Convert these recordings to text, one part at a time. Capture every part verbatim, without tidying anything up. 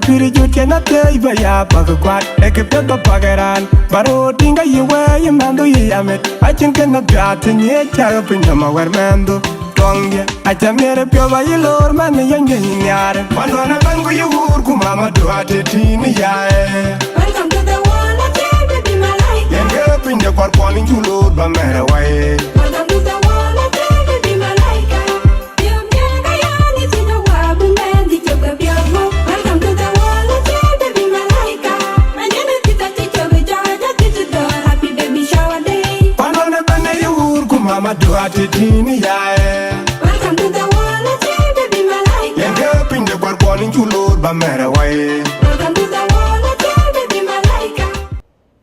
Pïïr jut kën athiëëc bä ya bäk kuat, ee kë piɛth bä pak ë raan, bä röör tïŋ ka yï wëë yï mɛnhdu yï amit, acïn kën apiath të nyiëëc cäk piny nɔm awär mɛnhdu. Tuɔŋdiɛ̈, acä miɛt ë piɔ̈u bä yï loor mɛnh ë yɔny de yï nhiaar. Wän duɔ̈n ëbɛ̈n ku yï wuur ku mama duɔ̈ɔ̈t ë tïïn ë yae. Welcome to the world of J B B Malaika. Yen ke piny de kuarkuɔn yïn cuk loor bä mɛ̈r ë wai. Welcome to the world of J B B Malaika. Welcome to the world of J B B Malaika. Panda ne bane ye wur ku mama dua te tini yae. Welcome to the world of J B B Malaika. Yen ke piny de kuarkuɔn yïn cuk loor bä mɛ̈r ë wai. Welcome to the world of J B B Malaika.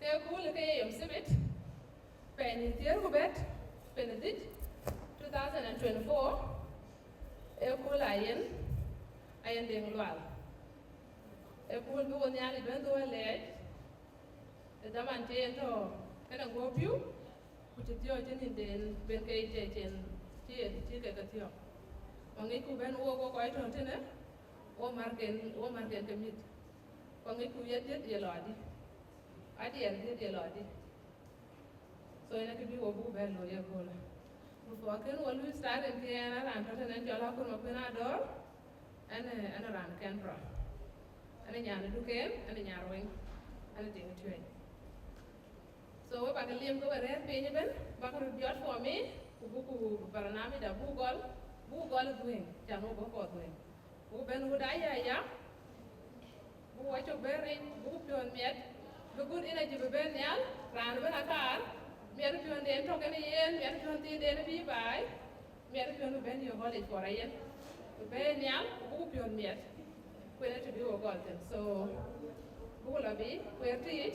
Ke cool ke yom sibit. Pɛɛny thiëër ku bɛ̈t, pɛɛny dhïc, two thousand and twenty-four, ee kööl ayen, ayen Deŋ Lual. Ee kööl bï wo Nhialic bɛ̈n dhuɔ̈k lɛɛc, ë dhaman cï yen tɔ̈ kënë guɔ̈p piu, ku cï thiɔ̈k cï nïnden ben ke cï cen, cï yen cï ke ke thiɔ̈k. Ku aŋicku bɛ̈n wok, wok kɔc tɔ̈ tënë, wo märken, wo märken ke mïth. Ku aŋicku ye dhiëth ye lɔ adï, adiɛɛr dhiëth ye lɔ adï. So yen akë bï wo buk bɛ̈n looi ëköölë. Before kën wo luui starting, ke ɣɛn a raan tɔ̈ tënë, ɣɛn cɔl Akur Makuën Adɔ̈ɔ̈r, ɣɛn, ɣɛn a raan Canberra. Ɣɛn a nyan ë Duken, ɣɛn a Nyarweŋ, ɣɛn a Deŋ Tuɛny. So we bäk liim ke we rɛ̈ɛ̈r piny ëbɛ̈n, bäk röt jɔt for me, ku buku barnamij da buk gɔl, buk gɔl ë dhuëëŋ, can wo bɔ̈ kɔɔr dhuëëŋ. Buk bɛ̈n wut aya ya, buk wacök bɛ̈n ric, buk piɔ̈ɔ̈th miɛt, bï good energy bï bɛ̈n nhial, raan ëbɛ̈n akaar, miɛt piɔ̈nhden tɔ̈ kenë yen, miɛt piɔ̈nhdiɛ̈n bï baai, miɛt piɔ̈nhdu bɛ̈n yök ɣɔ̈lic for ayen, bï bɛ̈n nhial, ku buk piɔ̈ɔ̈th miɛt, ku yen ë të bï wo gɔl thïn. So, buk lɔ bï kueer tïït.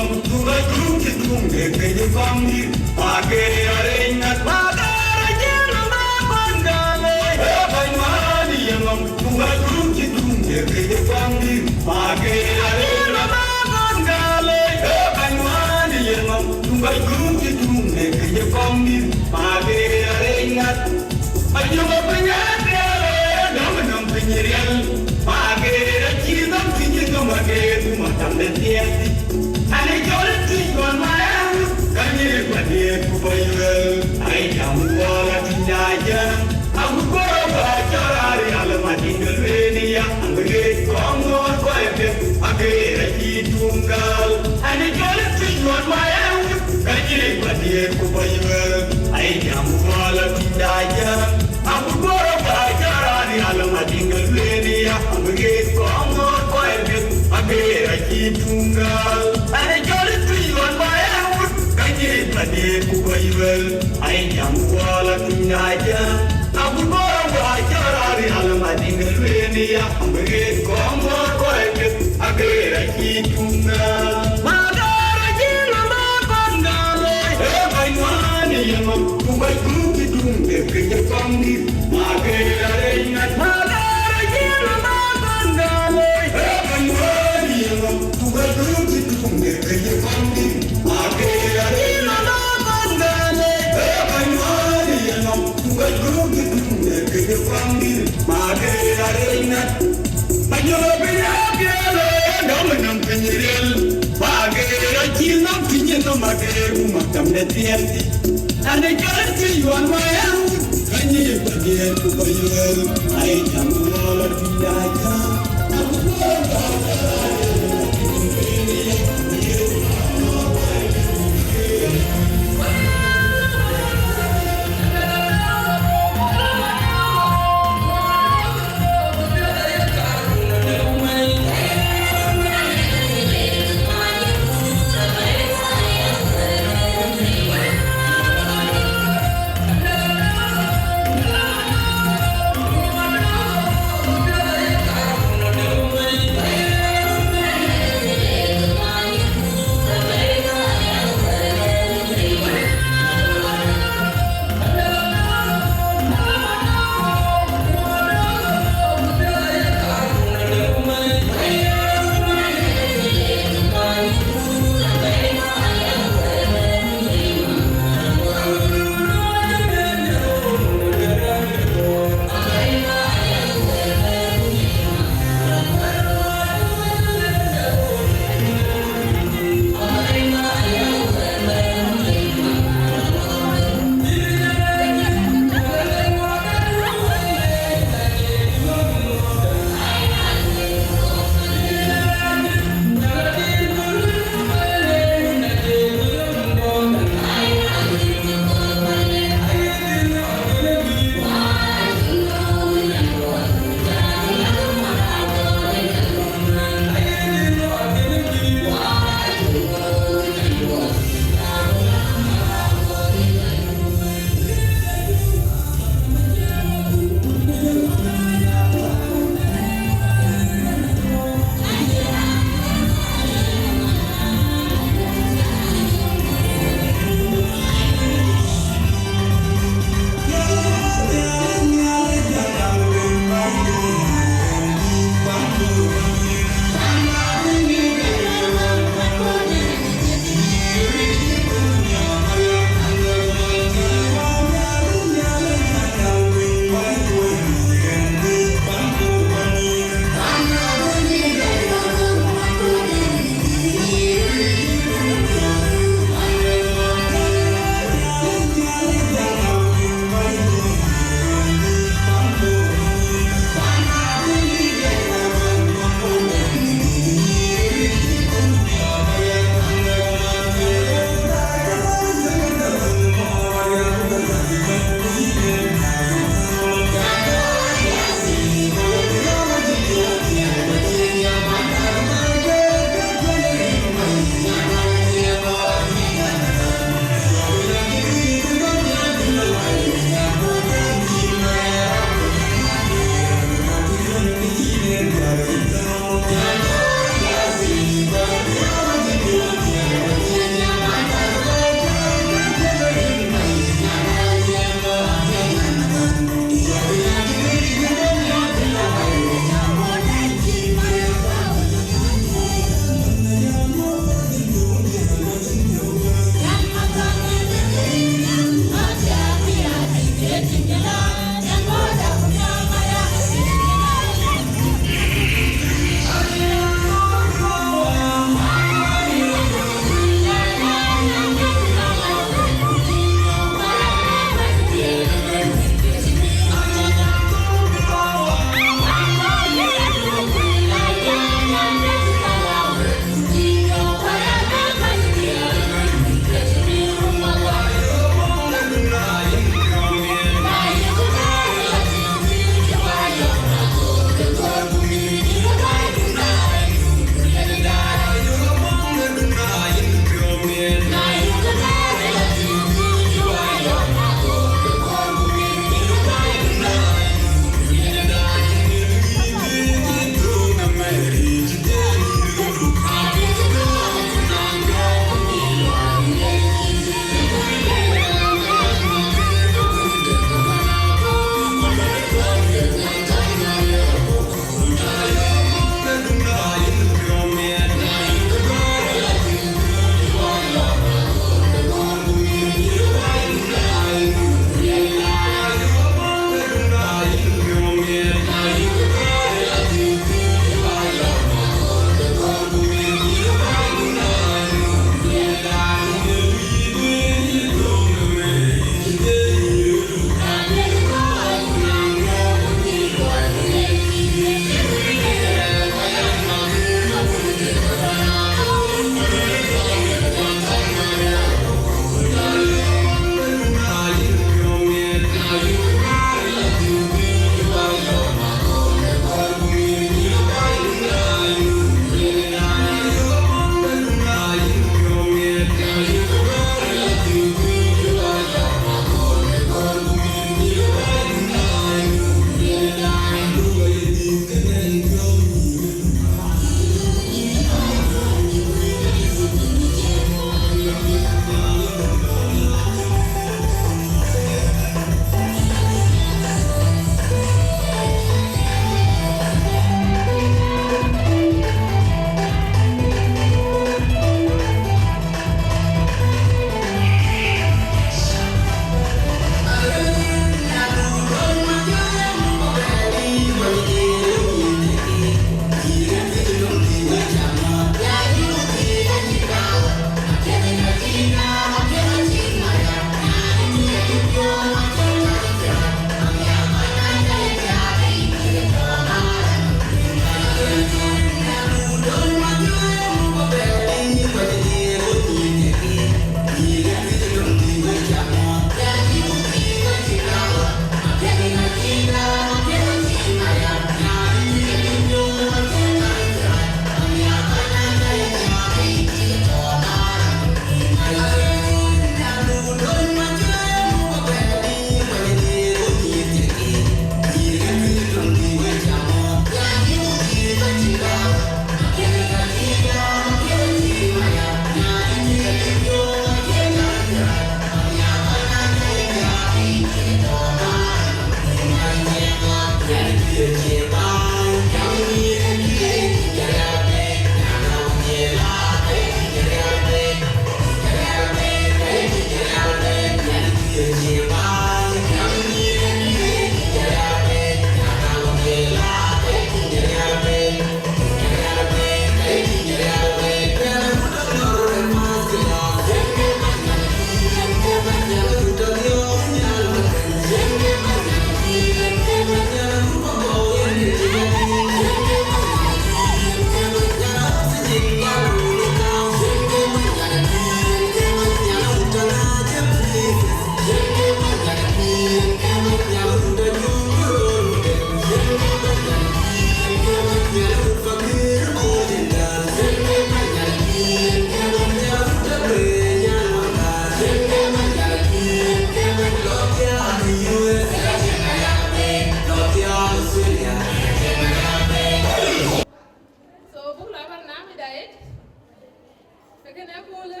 Aköölë,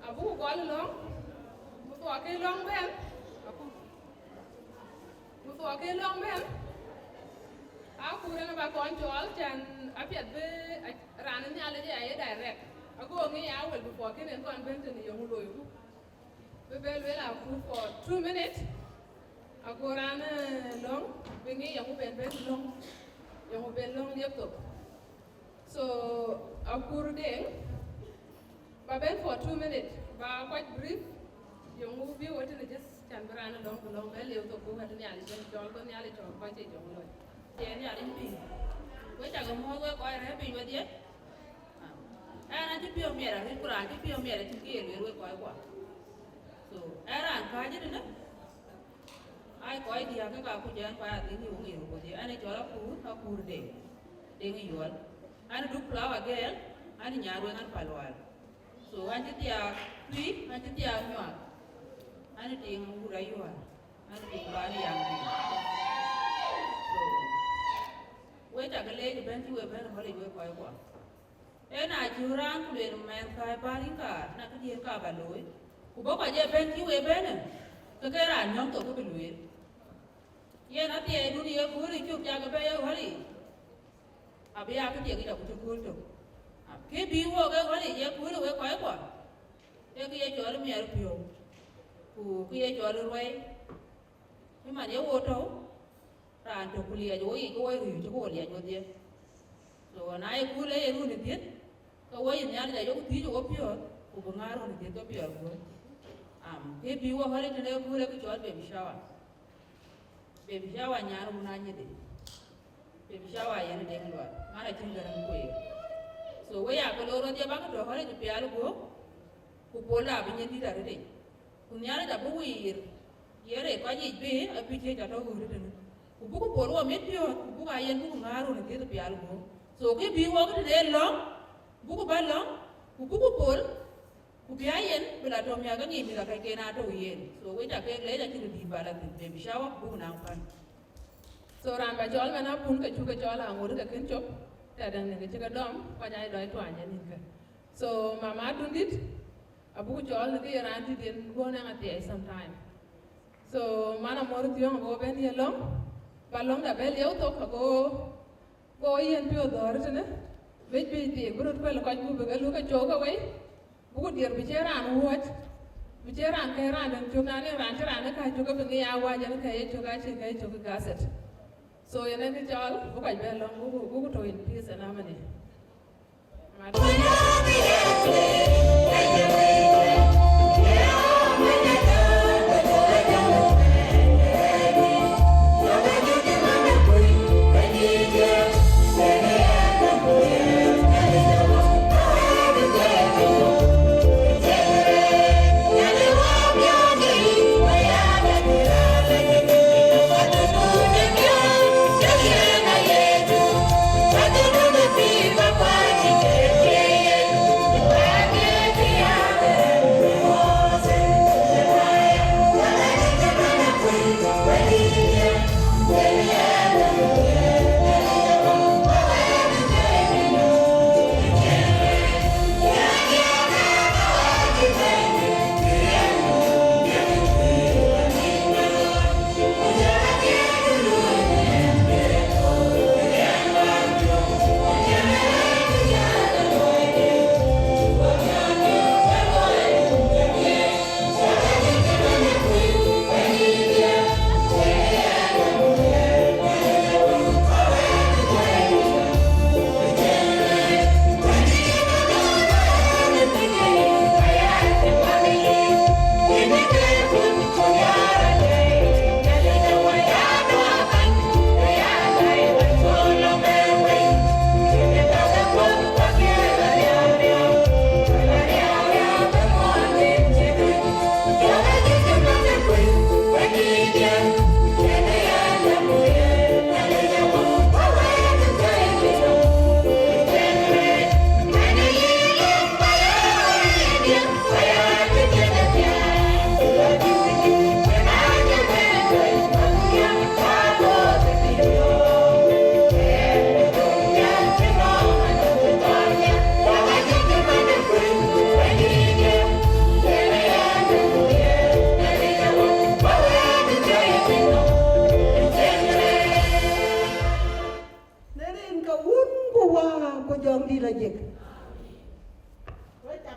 abuk gɔl lɔ̈ŋ, ku thuɔɔk ke lɔ̈ŋ bɛ̈n, ku thuɔɔk ke lɔ̈ŋ bɛ̈n. Akur en aba kɔn cɔɔl, cän apiɛth bï raan ë Nhialic ë ya ye direct. Ago ŋic ya wël bï thuɔɔk kën en kɔn bɛ̈n tënë yeŋö loiku. Bï bɛ lueel akur for two minutes. Ago raan, eh, lɔ̈ŋ, bï ŋic yeŋö ben bɛ̈n lɔ̈ŋ, yeŋö ben lɔ̈ŋ liep thok. So, akur Deŋ, ba bɛ̈n for two minutes, ba kɔc brief, yeŋö bï wɔ tënë just cän bï raan lɔ̈ŋ, bï lɔ̈ŋ bɛ liep thok, bï wɛ̈t Nhialic bɛ̈n cɔɔl, go Nhialic cɔɔl kɔc cï jɔŋ lɔc. Ye Nhialic pïïr. Wek cä ke muɔ̈ɔ̈th wek kɔc rɛ̈ɛ̈r piny wedhie. Ɛn acï piɔ̈u miɛt arëët, ku raan cï piɔ̈u miɛt acïn kë ye lueel wek kɔc kuɔ. So, ɛn raan kääc ëtënë, ai kɔc diäk ke ka kuc ɛn kɔc adhil yï wok yen wodhie. Ɛn ë cɔl Akur, Akur Deŋ, Deŋ Yuɔl. Ɛn ë Duk Flower Girl, ɛn ë Nyarweŋ, ɛn Palual. So, ɛn cï thiaak Tuï, ɛn cï thiaak Nyuak. Ɛn ë tiŋ wur Ayual, ɛn ë tiŋ baan Yaŋ. So, wek cä ke leec ëbɛ̈n cï wek bɛ̈n ë ɣɔ̈lic wek kɔc kuɔ. Ëna cï raan ku lueel mɛnh kääc bä rin kaar, na këdiën ka bä looi, ku bɔ̈ kɔc ëbɛ̈n cï wek bɛ̈n ë, ke ke raan nyɔ̈ŋ thok kë bï lueel. Yen athiɛɛidun ye kööl ë cök cak ëbɛ̈n ye ɣɔ̈lic, abï ya këdiɛk yic aku cï kööl tök. Kë bï wok ë ɣɔ̈lic ye kööl ë wek kɔc kuɔ, ee kë ye cɔl miɛt piɔ̈u, ku kë ye cɔl ruɛi, cï man ye wo tɔ̈u, raan tök ku liɛc wo yic ke wo rïïu cï ke wo liɛc wodhie. So, na ye kööl ë ye run ë dhiëth, ke wo yï Nhialic ayok thiëc wo piɔ̈ɔ̈th, ku bï ŋaar run ë dhiëth ke piɔ̈ɔ̈th guöl. Am, kë bï wo ɣɔ̈lic tënë kööl ë kë cɔl baby shower. Baby shower nyan wun anyïdï. Baby shower yen Deŋ Lual, man acïn gäräŋ kueer. So, we ya ke lor wedhie bäk tɔ̈ ɣɔ̈lic pial guöp, ku pol abï nyin dït arëëtic. Ku Nhialic abï wiir, ye rëër kɔc yic bï abï thiëc atɔ̈ ɣööt tënë. Ku buk pol wo mit piɔ̈ɔ̈th, ku buk aa yen buk ŋaar run ë dhiëth pial guöp. So, kë bï wok tënë lɔ̈ŋ, buk bä lɔ̈ŋ, ku buk pol, ku bï aa yen bï la tɔ̈ miäk ke ŋic mïth akɛcken aa tɔ̈u yen. So, wek cä kek leec acïn dït bä la thïn, baby shower, ku buk naŋ pän. So, raan bä cɔl man apun ke cuk ke cɔl aŋot ke kën cop, tɛ̈dɛn ke cï ke dɔm, kɔc aa dɔc tuany ë nïnkë. So, mama Dundït, abuk cɔɔl në kë ye raan dït yen guɔ̈n ɛn athiɛɛi sometime. So, man amor thiöŋ abuk bɛ̈n ye lɔ̈ŋ, ba lɔ̈ŋda bɛ lieu thok ago, go yen piɔ̈u dhɔ̈ɔ̈r tënë, bec bï thiëëk bï röt kuɛl kɔc gup bï ke luk ke cok ke wei, buku dier bï cï raan wuɔ̈c, bï cï raan kɛ̈i raan dɛ̈n cök, na nin raan cï raan ë kääc cök ke bï ŋic aa wäc ɛn kɛ̈i ye cök acïn kɛ̈i cök ë gazette. So, yen ë kë cɔɔl, bï kɔc bɛ lɔ̈ŋ, buku, buku tɔ̈u in peace and harmony.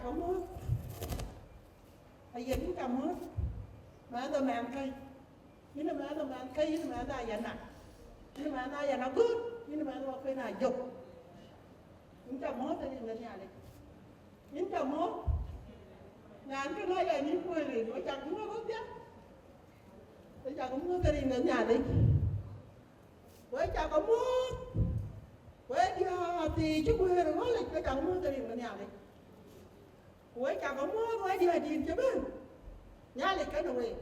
Amuɔ̈th. Ayen yïn ca muɔ̈th, mɛnh ë mɛnhkäi. Yïn ë mɛnh ë mɛnhkäi, yïn ë mɛnh ë Ayana. Yïn ë mɛnh ë Ayana Gɔ̈t, yïn ë mɛnh ë Wakuën Ajök. Yïn ca muɔ̈th ë rin de Nhialic. Yïn ca muɔ̈th. Nyan kë lɔ ya nyïn kuöc rin, we cak muɔ̈th ɣöt dhiath. We cak muɔ̈th ë rin de Nhialic. We cak muɔ̈th. We diäär thii cï guëër ë ɣölic, we cak muɔ̈th ë rin de Nhialic. Ku we cak muɔ̈th, we diäär dït cï bɛ̈n. Nhialic kenë week.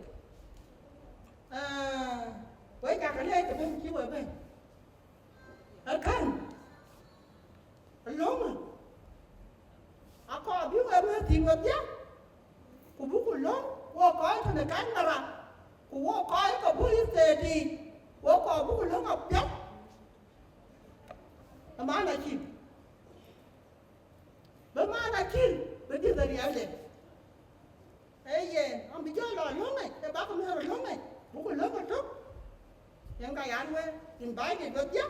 Aa, we cak leec të bɛ̈n cï we bɛ̈n. Ëkën, löŋë, akɔɔr bï we mɛ̈th thïn wedhie, ku buku löŋ, wo kɔc tënë Canberra, ku wo kɔc ke Bor State yiic, wo kɔɔr buku löŋ apiɛth. Ë man acï, bï man acï, bï dhiëth ariɛlde. Ee yen, ɣɔn bï jɔ lɔ löŋic, ke bäk mɛ̈r löŋic, buku löŋ ëtök. Yen ka yan we invited wedhie,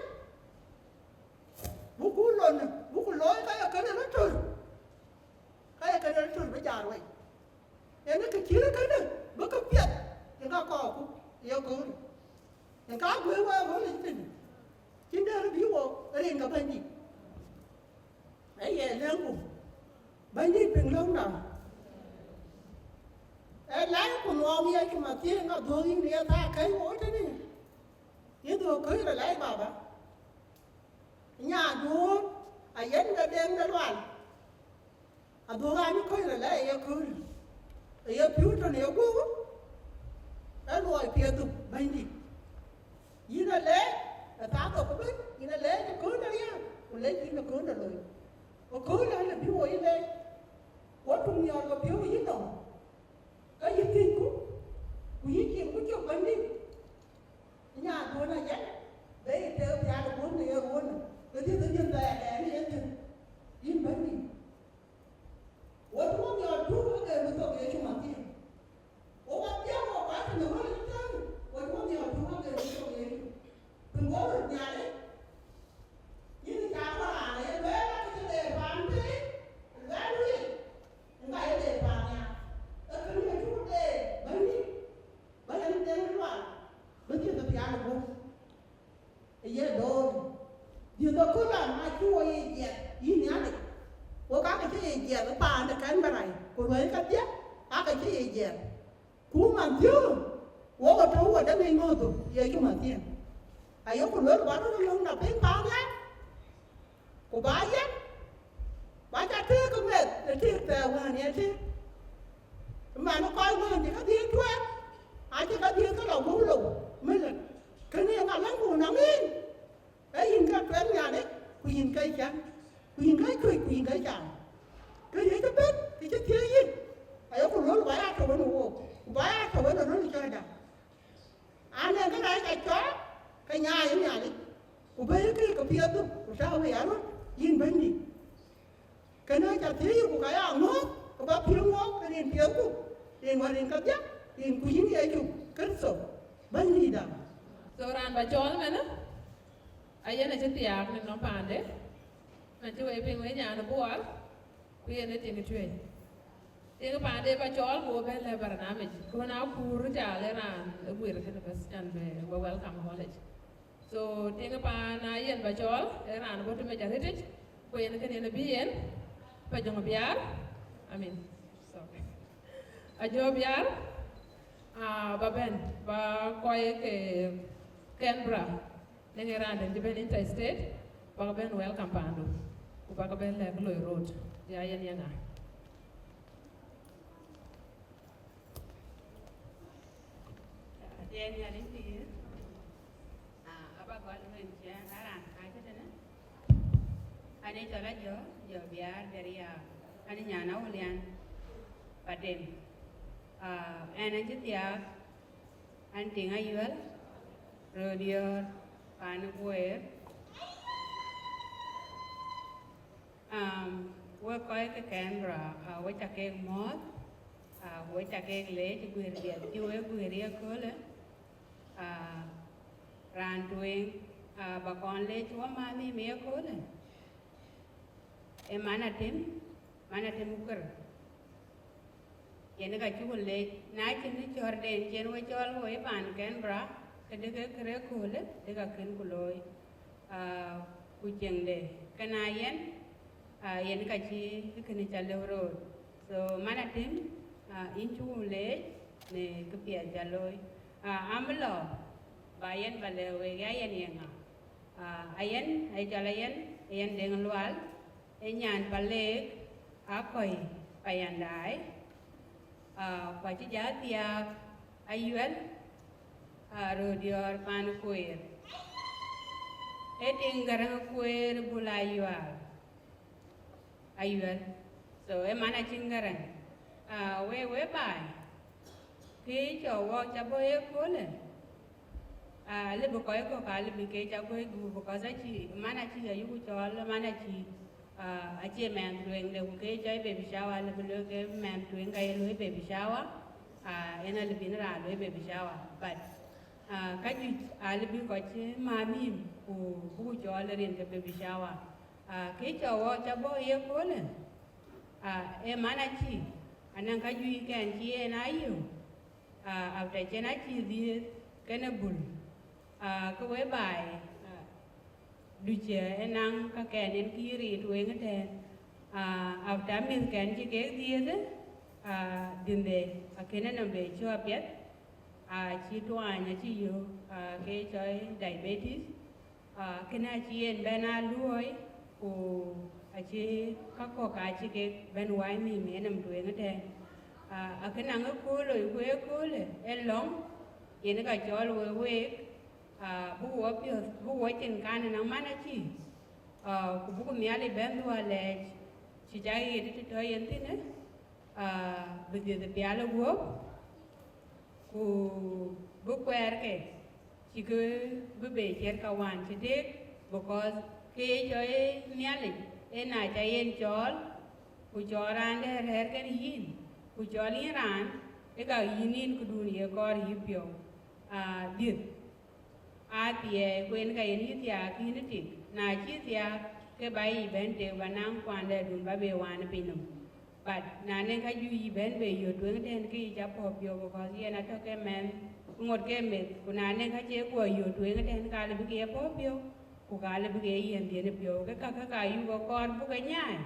buku lon, buku looi ka ye kënë röt tör, ka ye kënë röt tör bï jaar wei. Yen kë cït kënë bï ke piɛth, yen ka kɔɔrku ye kööl. Yen ka guëër we ɣölic tënë, cïn dɛ̈t bï wo rin ke Bɛ̈nydït. Ee ye lëŋku, Bɛ̈nydït piŋ löŋda. Ee lɛc ku nuɔɔm ye cï mathiëëŋ adhuɔ̈k yïn ye thaa kɛ̈c wo tënë. Yïn dhuɔ̈k kɔc rɔt lɛc baba. Nyaduɔ̈ɔ̈r, ayen ke deŋ de lual. Adhuɔ̈k an, kɔc rɔt lɛc ye kööl. Ee ye piɔ̈u tɔ̈ në ye guɔ̈p, ee luɔi piɛth dhuk Bɛ̈nydït. Yïn aleec ë thaa thok ëbën, yïn aleec ë kööl de riääk, ku leec yïn ë kööl de loi. Ku kööl alë bï wo yï leec, wo tum nhiɔɔr ke piɔ̈u yï nɔm, ke yï thiëcku, ku yï cimku cök Bɛ̈nydït. Nyaduɔ̈n ayɛn, be yï tëëk pial ë guɔ̈p në ye ruɔ̈ɔ̈në, ke dhiëth ë dhiëth bɛ̈ɛ̈r ɛn ë ye dhiëth, yïn Bɛ̈nydït. Wo tuɔɔm yɔn tuɔɔm ë ke bï thok Yecu Mathiu. Wo wa dhiau wo ka tënë ɣöl ë tënë, wo tuɔɔm yɔn tuɔɔm ë ke bï thok Yecu. Pïŋ wo röt Nhialic, yïn cä raan ë lueel a kë cï leer paan piny, lueel wïc, ŋa ye leer paan nhial? Ee kënë acuk leer Bɛ̈nydït, bä yɛn deŋ lual, bï dhiëth pial ë guɔ̈p. Ë ye dooi, dhiëth ë kööl an, acï wo ye jiɛth, yïn Nhialic. Wo ka ke cï ye jiɛth ë paan de Canberra, ku luɔi kedhie, aa ke cï ye jiɛth. Ku man thiɔ̈k, wo ke tɔ̈u wo de ŋic ŋɔ̈ɔ̈th dhuk, Yecu Mathiu. Ayeku lueel bä röt löŋda piny paan nhial. Ku ba yɛn, ba ca tëëk meth në tëëk thɛɛr wään ye tëëk. Man kɔc wään cï kedhie tueet, acï kedhie ke lɔ guɔ̈p lou, mëlë, kënë yen aläŋku nɔm yïn. Ee yïn ke tueet Nhialic, ku yïn ke cäŋ, ku yïn ke cuëc, ku yïn ke cam. Kë ye cï bɛ̈n, kë cï thiëëc yïn, ayeku luɔ̈l ba ya tɔ̈u wën ë wook, ku ba ya tɔ̈u wën ë röl cɔɔcda. An, ee kërac ka cɔɔk, ke nyaai ë Nhialic, ku bɛ̈i ke ke piɛth dhuk, ku tääu ë ya röt, yïn Bɛ̈nydït. Kënë ca thiëëc, ku ka ya ŋɔ̈ɔ̈th, ku ba piŋ wok, ke rin piɛthku, rin wär rin kedhie, rin ku yïn Yecu Kërtho, Bɛ̈nydïïtda. So raan ba cɔɔl ëmënë, ayen acï thiaak në nɔm paande, man cï wek piŋ wek nyan ë Buɔɔr, ku yen ë tiŋ ë tueec. Tiŋ paande ba cɔɔl ku bɛ̈n lɛ̈k barnamij, ku na kuur ca le raan ë guir kënë bas, can bë we welcome college. So tiŋ paan na yen ba cɔɔl, ee raan bɔ̈ tëmec arëtic, ku yen kënë yen abï yen, pa Jɔŋ Biaar, I mean, sorry. Ajɔ Biaar, ah, ba bɛ̈n, ba kɔc ke Canberra, në ŋe raan den cï bɛ̈n interstate, ba ke bɛ̈n welcome paandu, ku ba ke bɛ̈n lɛ̈k loi rot, ya yen yen a. Yen Nhialic pïïr, ah, aba gɔl wën cï an, a raan kääc tënë. An ë cɔl Ajɔ, Jɔ Biaar Deriaak, an ë nyan Awulian Patem. Ah, ɛn acï thiaak, an tiŋ Ayuɛl, röödiöör, paan ë Guëër. Um, wek kɔc ke Canberra, ah, we ca kek mɔ̈ɔ̈th, ah, we ca kek leec guëër diɛt cï wek guëër ye köölë, ah, raan tueŋ, ah, ba kɔn leec wä mäth nhïïm ye köölë. Ee man Atem, Mana Tim Kuer. Yen ka cuk leec, na cïn cɔ̈ɔ̈rden cïn we cɔɔl we paan Canberra, ke dek ke kërë köölë, dek ka kën ku looi, aa, ku cieŋde, ke na yen, aa, yen ka cï kënë ca lëu röör. So, Mana Tim, aa, yïn cuk leec në këpiɛth ca looi. Aa, am lɔ, ba yen ba lɛ̈k wek, ya yen ye ŋa? Aa, ayen, aye cɔl ayen, ayen Deŋ Lual, ee nyan Paleek, Akɔi, Payandai, aa, ku acï jɔ thiaak Ayuɛl, aa, röör diɔ̈ɔ̈r pan Kueer. Ee tiŋ Gäräŋ Kueer Bul Ayual. Ayuɛl. So, ee man acïn Gäräŋ. Aa, we, we baai. Kë cɔk wɔk ca bɔ̈ ye köölë. Aa, lëbï kɔc kɔ̈k aa lëbï ke ca guëc gup, because acï, man acï ayuku cɔɔl, man acï, aa, acie mɛnh tueŋde, ku ke cɔl baby shower, lëbï lueel ke mɛnh tueŋ ka ye lueel baby shower, aa, en alëbï në raan lueel baby shower. But, aa, ka juëc aa lëbï kɔc cï ma mïïm, ku buku cɔɔl rin ke baby shower. Aa, kë cɔk wɔk ca bɔ̈ ye köölë, aa, ee man acï, anɔŋ ka juëckɛn cï en a yök, aa, after cïn acï dhiëëth kenë Bul, aa, ke we baai, aa, ducë ë naŋ kakɛn en kï riit weŋ ëtɛ̈ɛ̈n, aa, after mïthkɛn cï kek dhiëëth, aa, dhiënhde akënë nɔm be cɔ̈ apiɛth, aa, cï tuany acï yök, aa, ke cɔl diabetes, Aa, kënë acï yen bɛ̈n aa luɔ̈ɔ̈i, ku acï ka kɔ̈k aacï kek bɛ̈n wai nïïm ë nɔm tueŋ ëtɛ̈ɛ̈n. Aa, akënë aŋë kööl loi ku ë köölë ë lɔ̈ŋ, yen ka cɔɔl we week, aa, buk wɔ piɔ̈th, buk wɔ cin kan ënɔŋ man acï, aa, ku buk Nhialic bɛ̈n dhuɔ̈k lɛɛc, cï cak ɣet të tɔ̈ yen thïnë, aa, bï dhiëth pial ë guɔ̈p, ku bï kuɛɛrke cïkï bï bei ciɛ̈t ka wään cï dëk, because kë ye cɔl ë Nhialic, ë na ca yen cɔɔl, ku cɔɔl raan dɛ̈ rɛ̈ɛ̈r kenë yïn, ku cɔɔl yïn raan, ë ka yïn yïn këdun ye kɔɔr yï piɔ̈u, aa, dhiëth. Aa thiɛɛi, ku en ka yen yï thiaak yïn ë tik. Na cï thiaak, ke ba yic bɛ̈n tek, ba naŋ kuandɛ̈dun ba be waan ë piny nɔm. But na nɔŋ ka juëc yï bɛ̈n be yök tueŋ ëtɛ̈ɛ̈n, ke yï ca pɔ̈k piɔ̈u, because yen atɔ̈ ke mɛnh ŋot ke meth, ku na nɔŋ ka cie guɔ yök tueŋ ëtɛ̈ɛ̈n, ka lëu bï ke ye pɔ̈k piɔ̈u, ku ka lëu bï ke ye yiɛ̈n dhiën ë piɔ̈u. Ke ka, ka, ka yuk ë kɔɔr buk ke nyaai,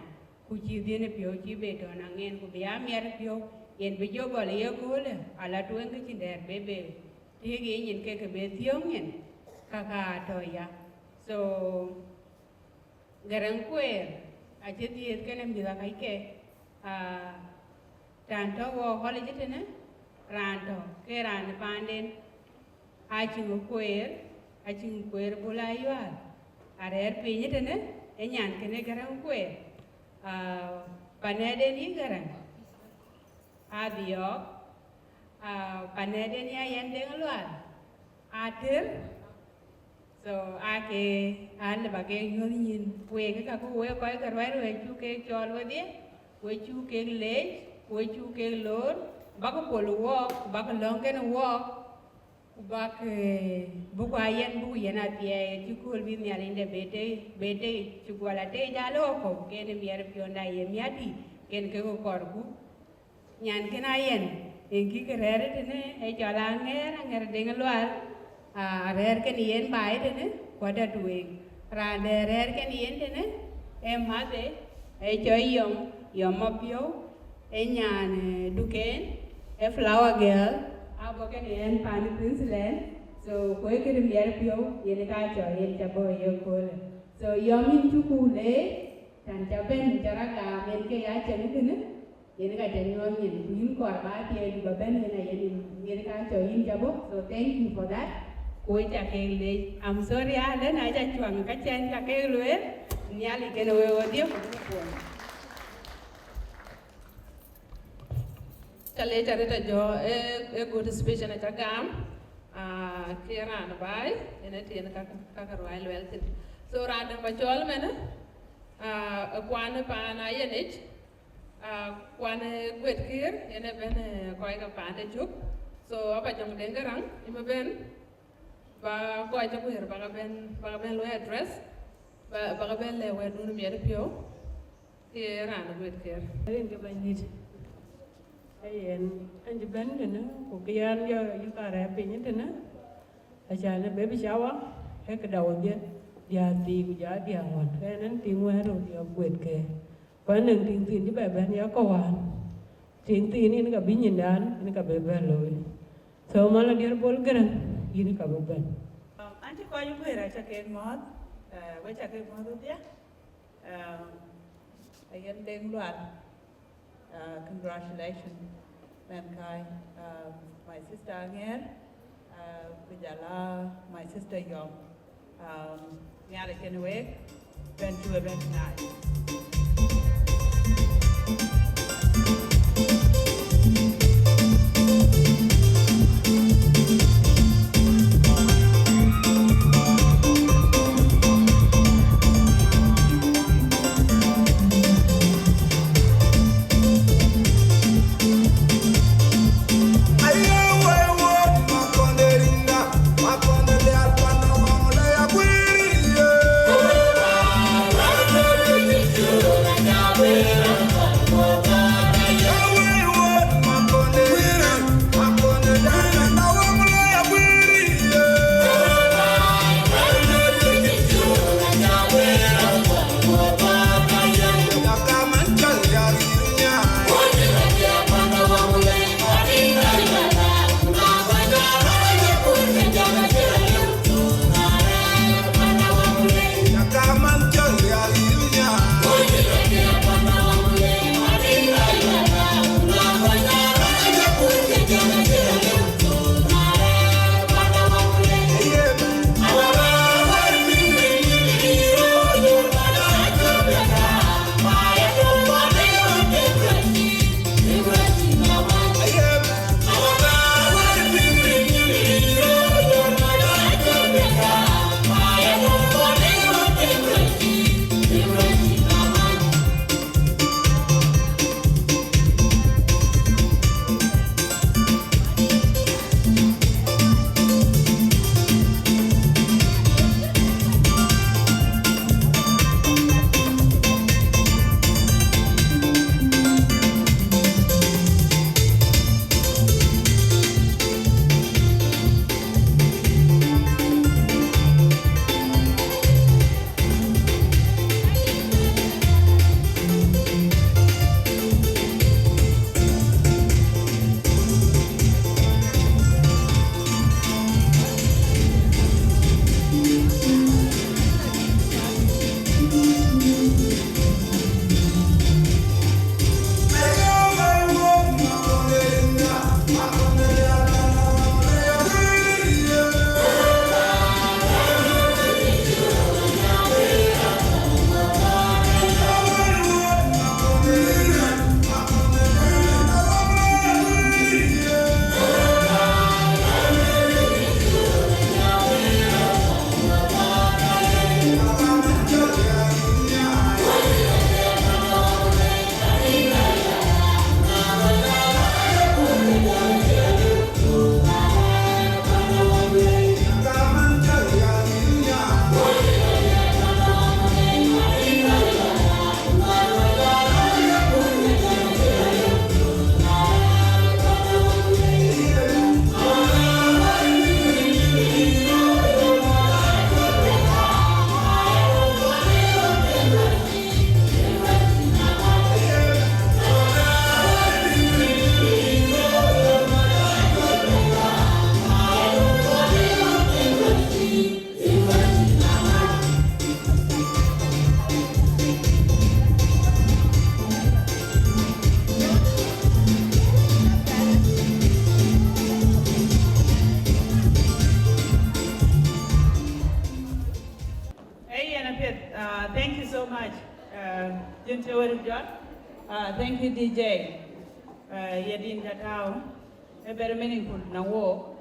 ku cïï dhiën ë piɔ̈u cïï be tɔ̈ naŋ en, ku bï aa miɛt ë piɔ̈u, yen bï jɔ gɔl ë ye köölë, ala tueŋ ke cïn dɛ̈ɛ̈r be be tëëk ye nyin ke ke be thiɔ̈ɔ̈ŋ nyin, ka ka tɔ̈ ya. So, Gäräŋ Kueer acï dhiëëth kenë mïth akacke, aa, raan tɔ̈ wɔ hɔl yic tënë, raan tɔ̈ ke raan ë paanden, acïn kueer, acïn kueer Bul Ayual, arɛ̈ɛ̈r piny tënë, ë nyan kënë Gäräŋ Kueer, aa, panɛ̈den yï Gäräŋ, adhiɔ̈ɔ̈k, aa, panɛ̈den ya yɛn Deŋ Lual, atër. So, ake, alëu ba ke nyuɔ̈th nyïn, wek ka ku wek kɔc ke ruɛl, wek cuk ke cɔɔl wedhie, wek cuk ke leec, wek cuk ke loor, bak pol wɔɔk, bak lɔ̈ŋ kenë wɔɔk, ku bak, eh, buk aa yɛn, buk yɛn athiɛɛi, cï kööl bï Nhialic de be tei, be tei, cï guɔ la tei jal ë wakɔ̈u, kenë miɛt piɔ̈nda ye miätdï, ken ke kɔɔrku. Nyan kën a yɛn, en kï ke rɛ̈ɛ̈r tënë, ë cɔl Aŋɛɛr, Aŋɛɛr Deŋ Lual, aa, rɛ̈ɛ̈r kenë yen baai tënë, ku atɔ̈ tueŋ. Raan dɛ̈ rɛ̈ɛ̈r kenë yen tënë, ë mäthë, ë cɔl Yɔm, Yɔm Mapiɔ̈u, ë nyan, eh, duken, ë Flower Girl, abɔ̈ kenë yen pan Queensland, so, ku ë këde miɛt piɔ̈u, yen ka cɔl yen ca bɔ̈ ye köölë. So, Yɔm yïn cuk leec, tɛ̈n ca bɛ̈n, ca rɔt gam, yen ke ya cɛn tënë, Yen ka ca nyuɔɔth nyin, ku yïn kɔɔr ba thiëëc, ba bɛ̈n yen ayen, yen ka cɔl yïn ca bɔ̈. So thank you for that. Ku wek ca kek leec. I'm sorry, alë na ca cuaŋ ka cɛn ca kek lueel. Nhialic kenë wek ɣodhie ku buk puɔ̈l. Ca leec arëët ajɔ, eh, eh, good speech en ca gam. Ah, ke raan baai, en e tien ka, ka, ka ruai lueel thïn. So raan dɛ̈ ba cɔɔl mɛnë, ah, kuan paan Ayenic, Ah, kuan, eh, Guet Kiir, yen e bɛ̈n, eh, kɔc ke paande cök. So, aba jɔŋ Deŋ Gäräŋ, yïn bï bɛ̈n, ba kɔc cï guëër, ba ke bɛ̈n, ba ke bɛ̈n luɔi address, ba, ba ke bɛ̈n lɛ̈k wɛ̈tdun miɛt piɔ̈u. Ye raan guet ker. Rin ke Bɛ̈nydït. Ee yen, an cï bɛ̈n tënë, ku kë yan jɔ yï ka rɛ̈ɛ̈r piny tënë, acan ë baby shower, ee këda wodhie, diäär thii ku jɔ diäär ŋuan. Ɣɛn an tiŋ wɛ̈ɛ̈r rou diɔ̈k guet ker. Ku anɔŋ tiŋ thiin cï bɛ bɛ̈n ya kɔ̈u wään. Tiŋ thiin yen ka bï nyindan, yen ka bï bɛ̈n looi. So, man la diɛ̈r Bol Gäräŋ, yïn ka bï bɛ̈n. Um, an cï kɔc guëër, aca kek mɔ̈ɔ̈th, uh, we ca kek mɔ̈ɔ̈th wodhie. Um, ayen Deŋ Lual, uh, congratulations, man kai, um, my sister Aŋɛɛr, uh, ku jɔl a my sister Yɔm. Um, Nhialic kenë wek, bɛ̈n cï we bɛ̈n tonight. Hey, yen apiɛth. Uh, thank you so much. Uh, Jin Teweri Jɔt. Uh, thank you, D J. Uh, ye din ka tau. A very meaningful na wo.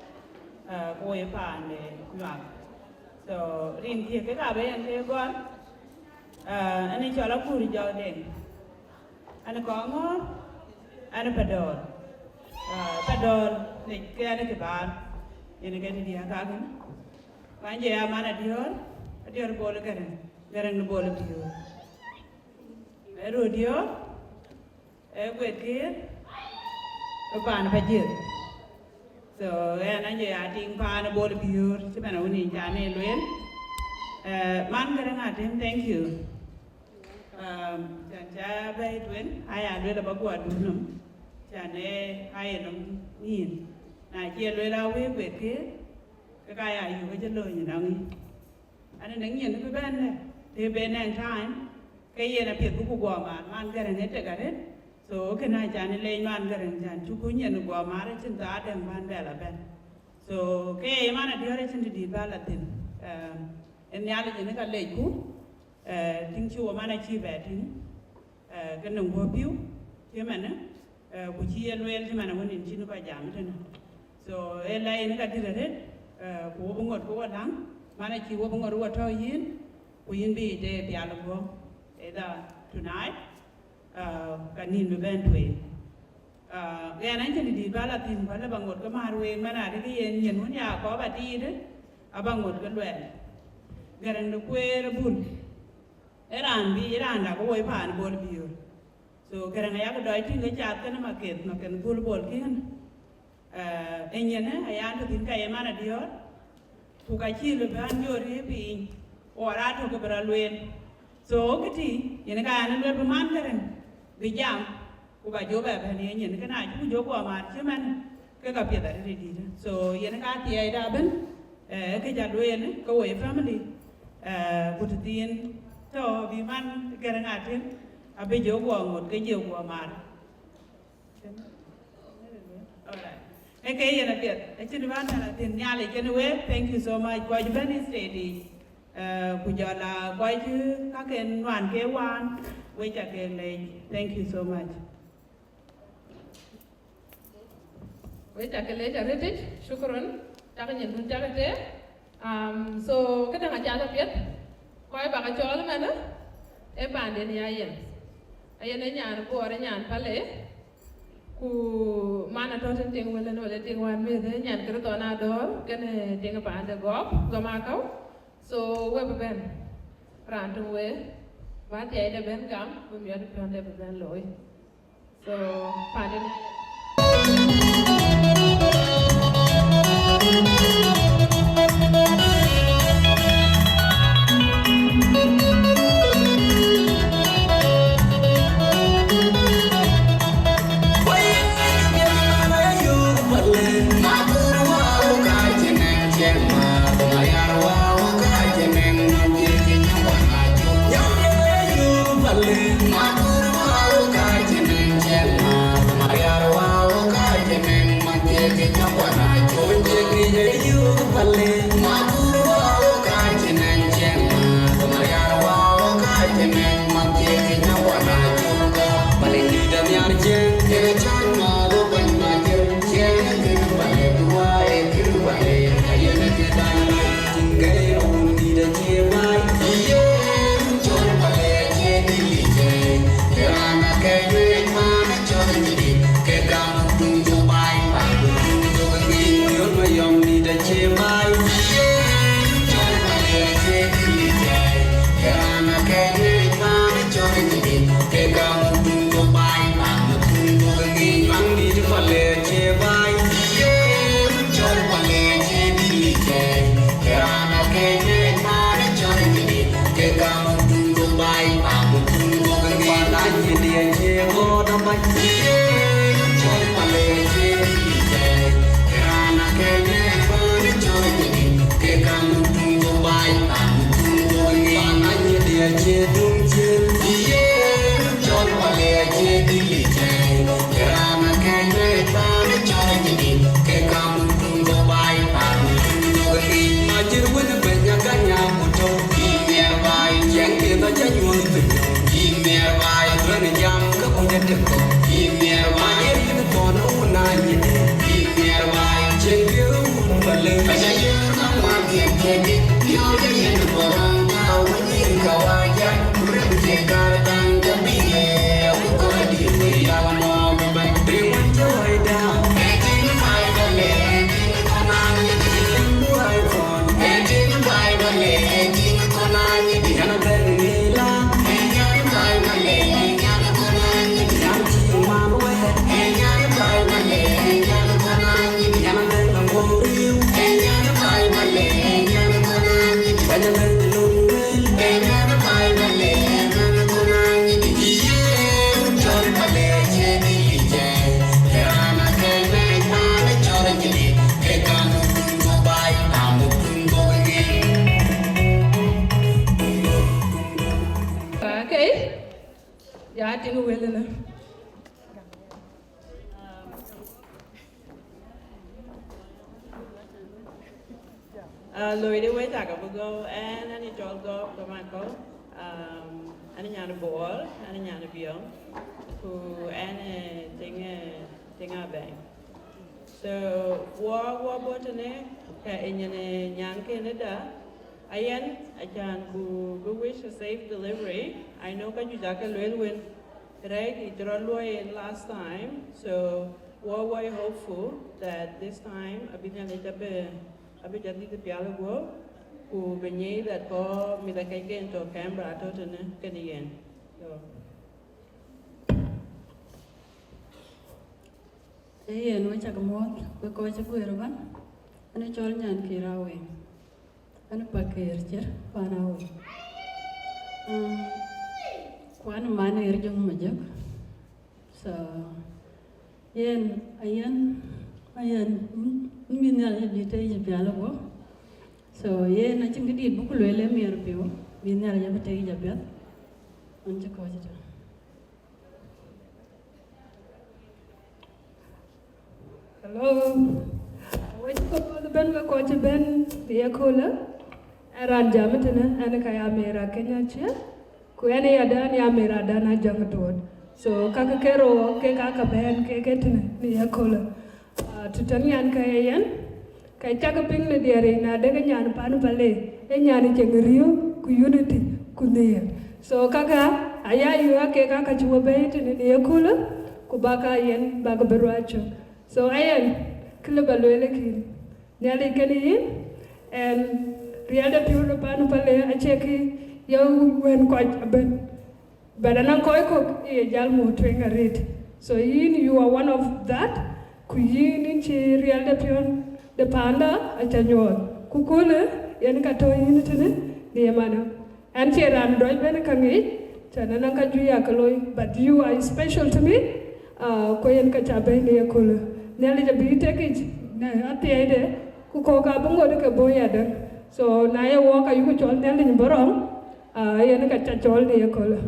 Uh, wo ye pande nyuak. So, rin thiek ke ka be yen ke gɔl. Uh, ani cɔl Akur Jɔk Deŋ. Ani Kɔŋɔ̈ɔ̈r, ani Padɔɔr. Ah, Padɔɔr, nek ke ani Kibaar, yen ke ni diäk kakën. Ku an je ya man Adiɔ̈ɔ̈r, Adiɔ̈ɔ̈r Bol Gäräŋ, Gäräŋ ni Bol Biöör. Ë röt diöör, ë guet kiir, ë paan Pajiëth. So, ɣɛn aye ya tiŋ paan Bol Biöör, cï man awën yïn can ë lueel. Eh, man Gäräŋ Atem, thank you. Um, can ca bɛ̈ɛ̈i tueŋ, aya lueel aba guɔ dun nɔm, can ë aye nɔm nyin. Na cie lueel a wëë guet kiir, ke ka ya yök acï lööny ënɔŋ yic. An ënɔŋ nyin bï bɛ̈n dɛ, të ben nɛŋ time, ke yen apiɛth bï ku guɔ maar, man Gäräŋ ë tek arëët. So, kënë acan ë leec man Gäräŋ can cï ku nyin guɔ maar acïn thaa dɛ̈ŋ bän bɛ la bɛ̈n. So, ke ye man Adiɔ̈ɔ̈r acïn të dït bä la thïn. Eh, ë Nhialic ënë ka lecku, eh, tïŋ cï wo man acï bɛ tïŋ, eh, ke nɔŋ guɔ piu, cï man, eh, ku cï ye lueel cï man awën yïn cïn kɔc jam tënë. So, ë la yen ka dït arëët, eh, ku wo bï ŋot ke wo läŋ, man acï wo bï ŋot wo tɔ̈ yïn, ku yïn bï de pial guɔ, either tonight, eh, ka nïn bï bɛ̈n tueŋ. Ah, ɣɛn an cïn dït bä la thïn, bä lë ba ŋot ke määr week, man adï ke yen nyin wën ya kɔɔr ba tiit, aba ŋot ke luɛɛl. Gäräŋ de kueer ë Bul, ë raan bï, ë raan dak ke woi paan Bol Biöör. So, Gäräŋ ayak dɔc tïŋ ke cath kënë Maketh, Maketh Bul Bol kïn. Eh, ë nyin ë, ayan tɔ̈ thïn ka ye man Adiɔ̈ɔ̈r, ku ka cï lë bän jɔ rëër piny, or atök ke bï rɔ lueel. So, këtï, yen ka an lueel bï man Gäräŋ, bï jam, ku ba jɔ bɛ bɛ̈n ë nyin, kënë acï ku jɔ guɔ maar cï man, ke ka piɛth arëët ë dït. So, yen ka thiɛɛcda ëbën, eh, kë ca lueel, ke woi family, eh, ku të thiin tɔ̈ bï man Gäräŋ Atem, abï jɔ guɔ ŋot ke jɔ guɔ maar. Alright. Ë ke yen apiɛth. Acïn bän thɛn athïn Nhialic kenë wek. Thank you so much. Kɔc bɛ̈n ë stage yic. Eh, ku jɔl a kɔc kaken nuan ke waan. Wek ca ke leec. Thank you so much. Wek ca ke leec arëtic. Shukran. Cak nyin dun cak te. Um, so, këdäŋ acath apiɛth. Kɔc bä ke cɔɔl ëmënë, ee paanden ya yen. Ayen ee nyan Bor, ee nyan Pale. Ku man atɔ̈ tën tiŋ wël ënë, wël ë tiŋ wään meth, ee nyan Kërtho Adɔ̈ɔ̈r, kenë tiŋ paande Gɔ̈k, Gɔ̈k Makau. So, we bï bɛ̈n. Raan töŋ we, bä thiɛɛcde bɛ̈n gam, bï miɔt piɔ̈nde bï bɛ̈n looi. So, pardon. Tïŋ wël ënë. Ah, loi de wek cak abï gɔ̈u, ɛn, ɛn ë cɔl Gɔ̈u Gɔ̈u Makɔ̈u, um, ɛn ë nyan Bor, ɛn ë nyan Biɔŋ, ku ɛn ë tiŋ, eh, tiŋ Abɛ̈ny. So, wɔ, wɔ bɔ̈ tënë, ka ë nyin ë nyan kënë da, ayen, acan ku bï wish a safe delivery. I know ka juëc aake lueel wën, rɛ̈ɛ̈c yic rɔt luɔi en last time. So, wɔ, wɔ hopeful that this time, abï Nhialic abï, abï jɔ dhil pial guɔ̈p, ku bï nyic that kɔc mïth akɛcken tɔ̈ Canberra tɔ̈ tënë kenë yen. So. Ee yen, wek cak muɔ̈ɔ̈th, wek kɔc cï guëër ëbɛ̈n. Ɛn ë cɔl Nyankïr Awëŋ. Ɛn ë Pakëër Cir pan Awëŋ. Um, ku ɛn ë man ë Jöŋ Majök. So, yen, ayen, ayen, mm, bï Nhialic abï tëëc pial guɔ̈p. So, yen acïn këdït bï ku lueel ë miɛt piɔ̈u, bï Nhialic abï tëëc apiɛth. Ɣɛn cï kɔc ëtɛ̈n. Hello. Wek cï kɔc bɛ̈n, wek kɔc cï bɛ̈n në ye köölë. Ɛn raan jam ëtënë, ɛn ka ya Mira Kenya Aciëk. Ku ɛn ya dɛ̈n, ya Mira dɛ̈n Ajaŋ Duɔ̈t. So, kakë ke rou, kek aa ka bɛ̈n, kek ke tënë në ye köölë. Ah, të tɔ̈ nyan ke ye yen, ke cak piŋ në diɛɛr yic, na dek ë nyan pan Pale, ë nyan ë ceŋ riëëu, ku unity, ku nhiëër. So, kaka, aya yök aa kek aa ka cï wɔ bɛ̈ɛ̈i tënë në ye köölë, ku bäk aa yen, bäk bï ruääi cök. So, ayen, kë lë ba lueel ë kïn. Nhialic kenë yïn, ɛn riɛl de piɔ̈u de pan Pale acie kë ye wën kɔc ëbɛ̈n. But anɔŋ kɔc kɔ̈k ë ye jäl muk tueŋ arëët. So yïn, you are one of that, ku yïn, yïn cï riɛl de piɔ̈n de panda aca nyuɔɔth. Ku köölë, yen ka tɔ̈ yïn tënë në ye manë. Ɛn cie raan dɔc bɛ̈n ka ŋic, cän anɔŋ ka juëc ya ke looi, but you are special to me, ah, ku yen ka ca bɛ̈ɛ̈i në ye köölë. Nhialic abï tek yic në athiɛɛide, ku kɔ̈k abï ŋot ke bɔ̈ yadäŋ. So na ye wɔ ka yuku cɔl Nhialic bɔ̈ rɔm, ah, yen ka ca cɔl në ye köölë.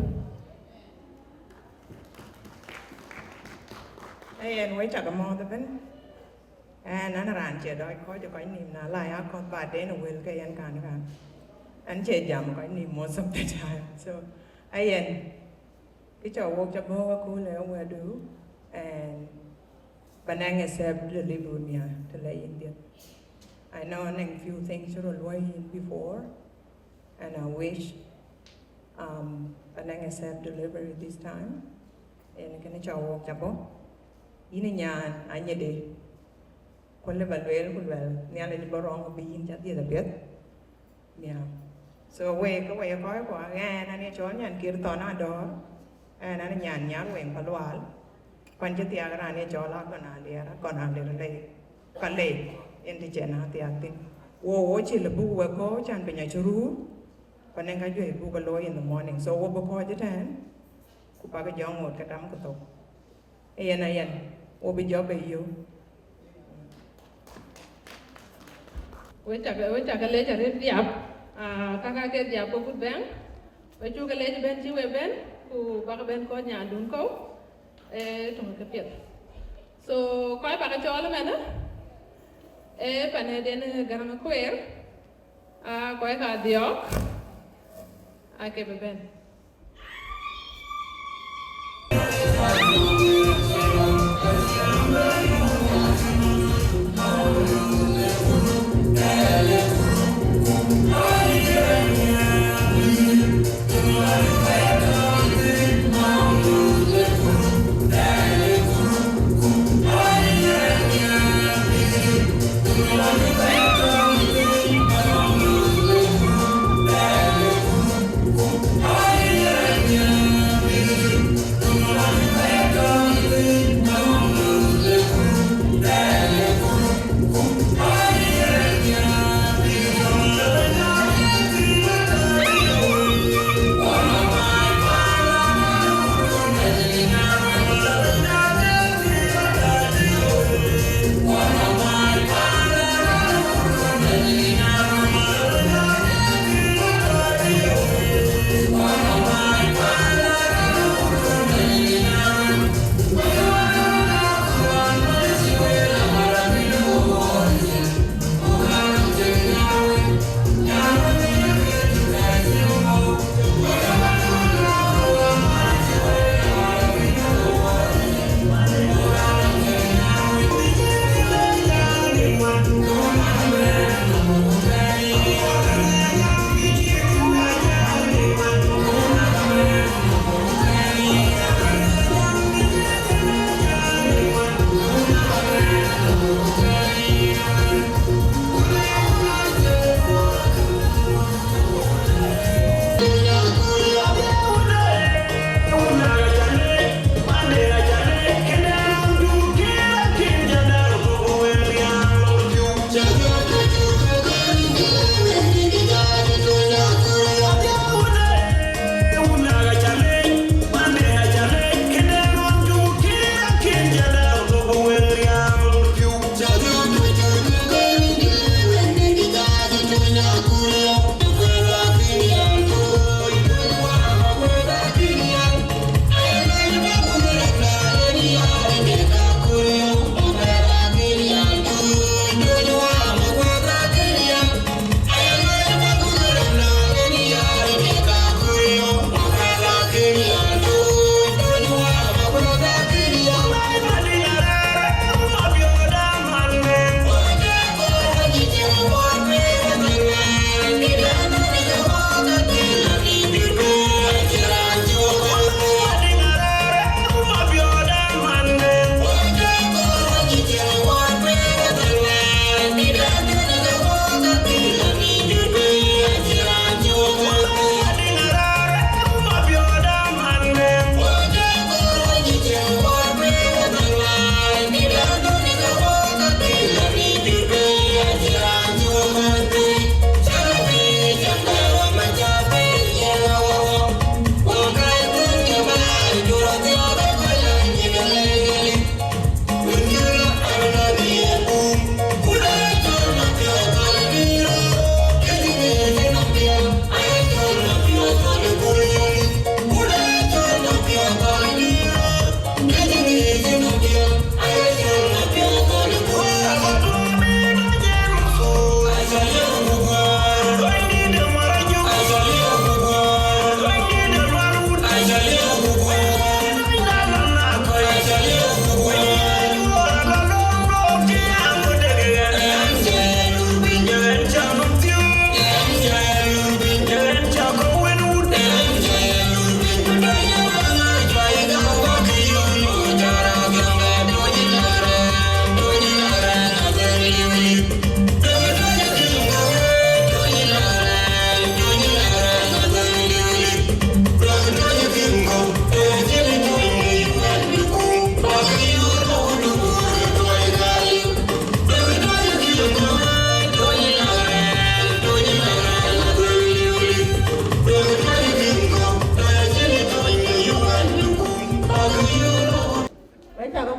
Ee yen, wek cak muɔ̈ɔ̈th ëbɛ̈n. Ɛn, ɛn raan cie dɔc kɔc ë kɔc nïïm, na la ya kɔ̈th ba den ë wël ke yɛn kan kan. Ɛn cie jam kɔc nïïm most of the time. So, ayen, kë cɔk wok ca bɔ̈ aköl ë wɛ̈tdu, ɛn, ba nɛŋ a safe delivery nia të la yïn dhiëth. I know nɛŋ few things cï röt luɔi yïn before, and I wish, um, ba nɛŋ a safe delivery this time. Yen kënë cɔk wok ca bɔ̈. Yïn ë nyan anyïde, ku lë ba lueel ku luɛl, Nhialic bɔ̈ rɔŋ bï yïn ca dhiëth apiɛth. Yeah. So wek, ke wek kɔc kuɔ, ɛn, ɛn ye cɔl Nyankïr Thɔn Adɔ̈ɔ̈r, ɛn, ɛn nyan Nyarweŋ Palual, ku ɛn cï thiaak raan ye cɔl Akɔn Aliɛr, Akɔn Aliɛr Lei, ka Lei, yen të cïn athiaak thïn. Wo, wo cï lë buk wek kɔ̈u, cän piny acï ruur, ku nɛŋ ka juëc buk ke looi in the morning. So wo bï kɔc ëtɛ̈ɛ̈n, ku bäk jɔ ŋot ke tam ku thok. Yen ayen, wo bï jɔ bei yök. Wek cak, wek cak lec arëët diap, ah, kaka ke diap ke kut bɛ̈n. Wek cuk lec bɛ̈n cï wek bɛ̈n, ku bäk bɛ̈n kɔc nyandun kɔ̈u, eh, töŋ ke piɛth. So, kɔc bäk cɔɔl ëmɛnë, eh, panëden Gäräŋ Kueer, ah, kɔc ka dhiɔ̈ɔ̈k, aa ke bï bɛ̈n.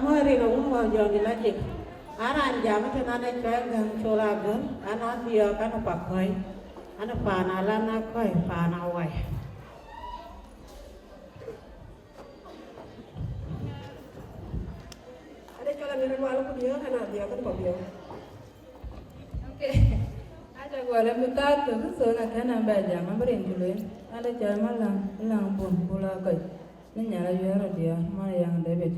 Mari na wun wa jɔŋ di lajik. An raan jam tën an ë cɔl Gäŋ Col Agöl, an a Dhiɔ̈k, an ë Pakɔ̈i, an ë paan Alan Akɔ̈i, paan Awai. An ë cɔl Aŋer Lual ku Dhiɔ̈k, an a Dhiɔ̈k, an ë Pabiɔ̈k. Okay. Aca gɔl ë mïthaal tök, so na kën an bɛ jam, an bï rin ku lueel. An ë cɔl Maläŋ, Maläŋ Bun, Bul Akɔ̈i. Ni nyal ayuɛɛr rɔt diäär, man ë Young David.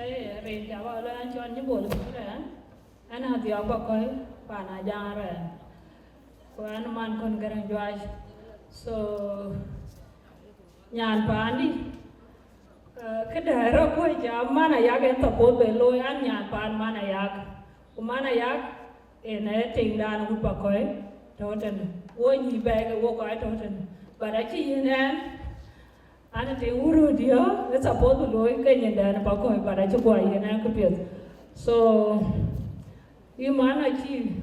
Ee, rin ca bä lɔ an cɔl Nyibol Rɛɛn, an a Dhiɔ̈k Pakɔ̈i, paan Ajaŋ Rɛɛn. Ku an man kɔn Gäräŋ Juac. So, nyan paandï, eh, këdë rɔt kuɔ̈c ca man Ayak en suppose bë looi, an nyan paan man Ayak. Ku man Ayak, en ee tiŋdan wut Pakɔ̈i tɔ̈ tënë. Wo nyïï bɛ̈ɛ̈i ke wo kɔc tɔ̈ tënë. But acï yen ɛn, an, të wuröödiö, ë suppose bï looi ke nyindɛn Pakɔ̈i, but acï guɔ yen ɛn këpiɛth. So, yï man acï,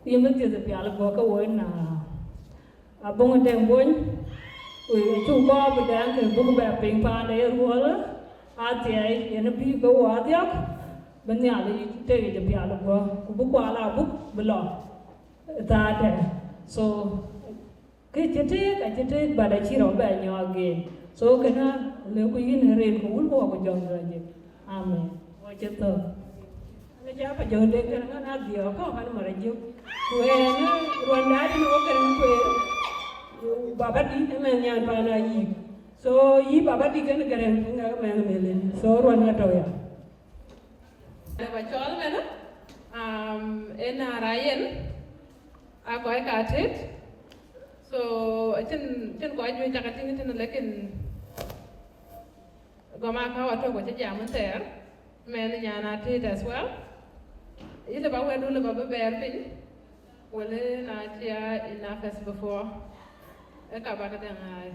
yïn bï thiëth pial guɔ ke woi na Aböŋ Deŋ Bony, ku acuk kɔɔr bï dɛɛŋ ke buk bɛ piŋ paande ye ruɔ̈ɔ̈lë, athiɛɛi, yen bï ke wɔ adhiɔ̈k, bï Nhialic tek yic pial guɔ, ku bï kual abuk bï lɔ thaatɛ. So, kë cï tëëk, acï tëëk, but acï rɔt bɛ nyɔk again. So, kënë lëku yïn rin ku wun ku wɔ ku jɔŋ rɔt jik. Amen. Wɔ cï thök. Ënë cä pa jɔŋ dek kënë ŋän adhiɔ̈k kɔ̈k ɣän mär ajök. Ku ënë ruɔnda dïn wɔ kënë kueer. Baba dït ëmɛn nyan pan ayïk. So, yï baba dït kënë Gäräŋ ŋäk ëmɛn ëmëlën. So, ruɔn ŋä tɔ̈u ya. Ba cɔl ëmɛn, um, ënë ara yen, a kɔc ka tëët. So, acïn, cïn kɔc juëc cak atïŋ tënë, lakin gɔm aka wa tök wa cï jam thɛɛr, mɛn nyan a tëët as well. Yï lë ba wɛ̈tdu lë ba bï bɛɛr piny, wëlë na cia enough as before. Ë ka bak dɛŋ ai.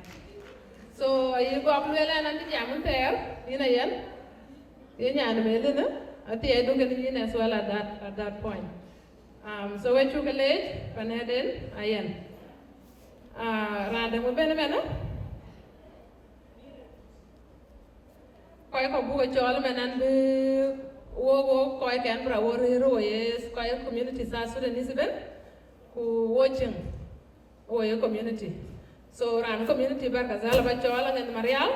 So, yï gɔm lueel ɛn an cï jam thɛɛr, yïn a yen, yï nyan ëmëlënë, athiɛɛi duk kën yïn as well at that, at that point. Um, so we cuk leec, panɛ̈den, a yen. Ah, raan dɛ̈ mu ben ëmɛnë, kɔc kɔ̈k buk cɔɔl ëmɛn an bï wo, wo kɔc Canberra wo rëër wo ye kɔc community South Sudanese ëbën, ku wo cieŋ wo ye community. So raan community Bahr el Ghazal ba cɔɔl aŋeth Marial,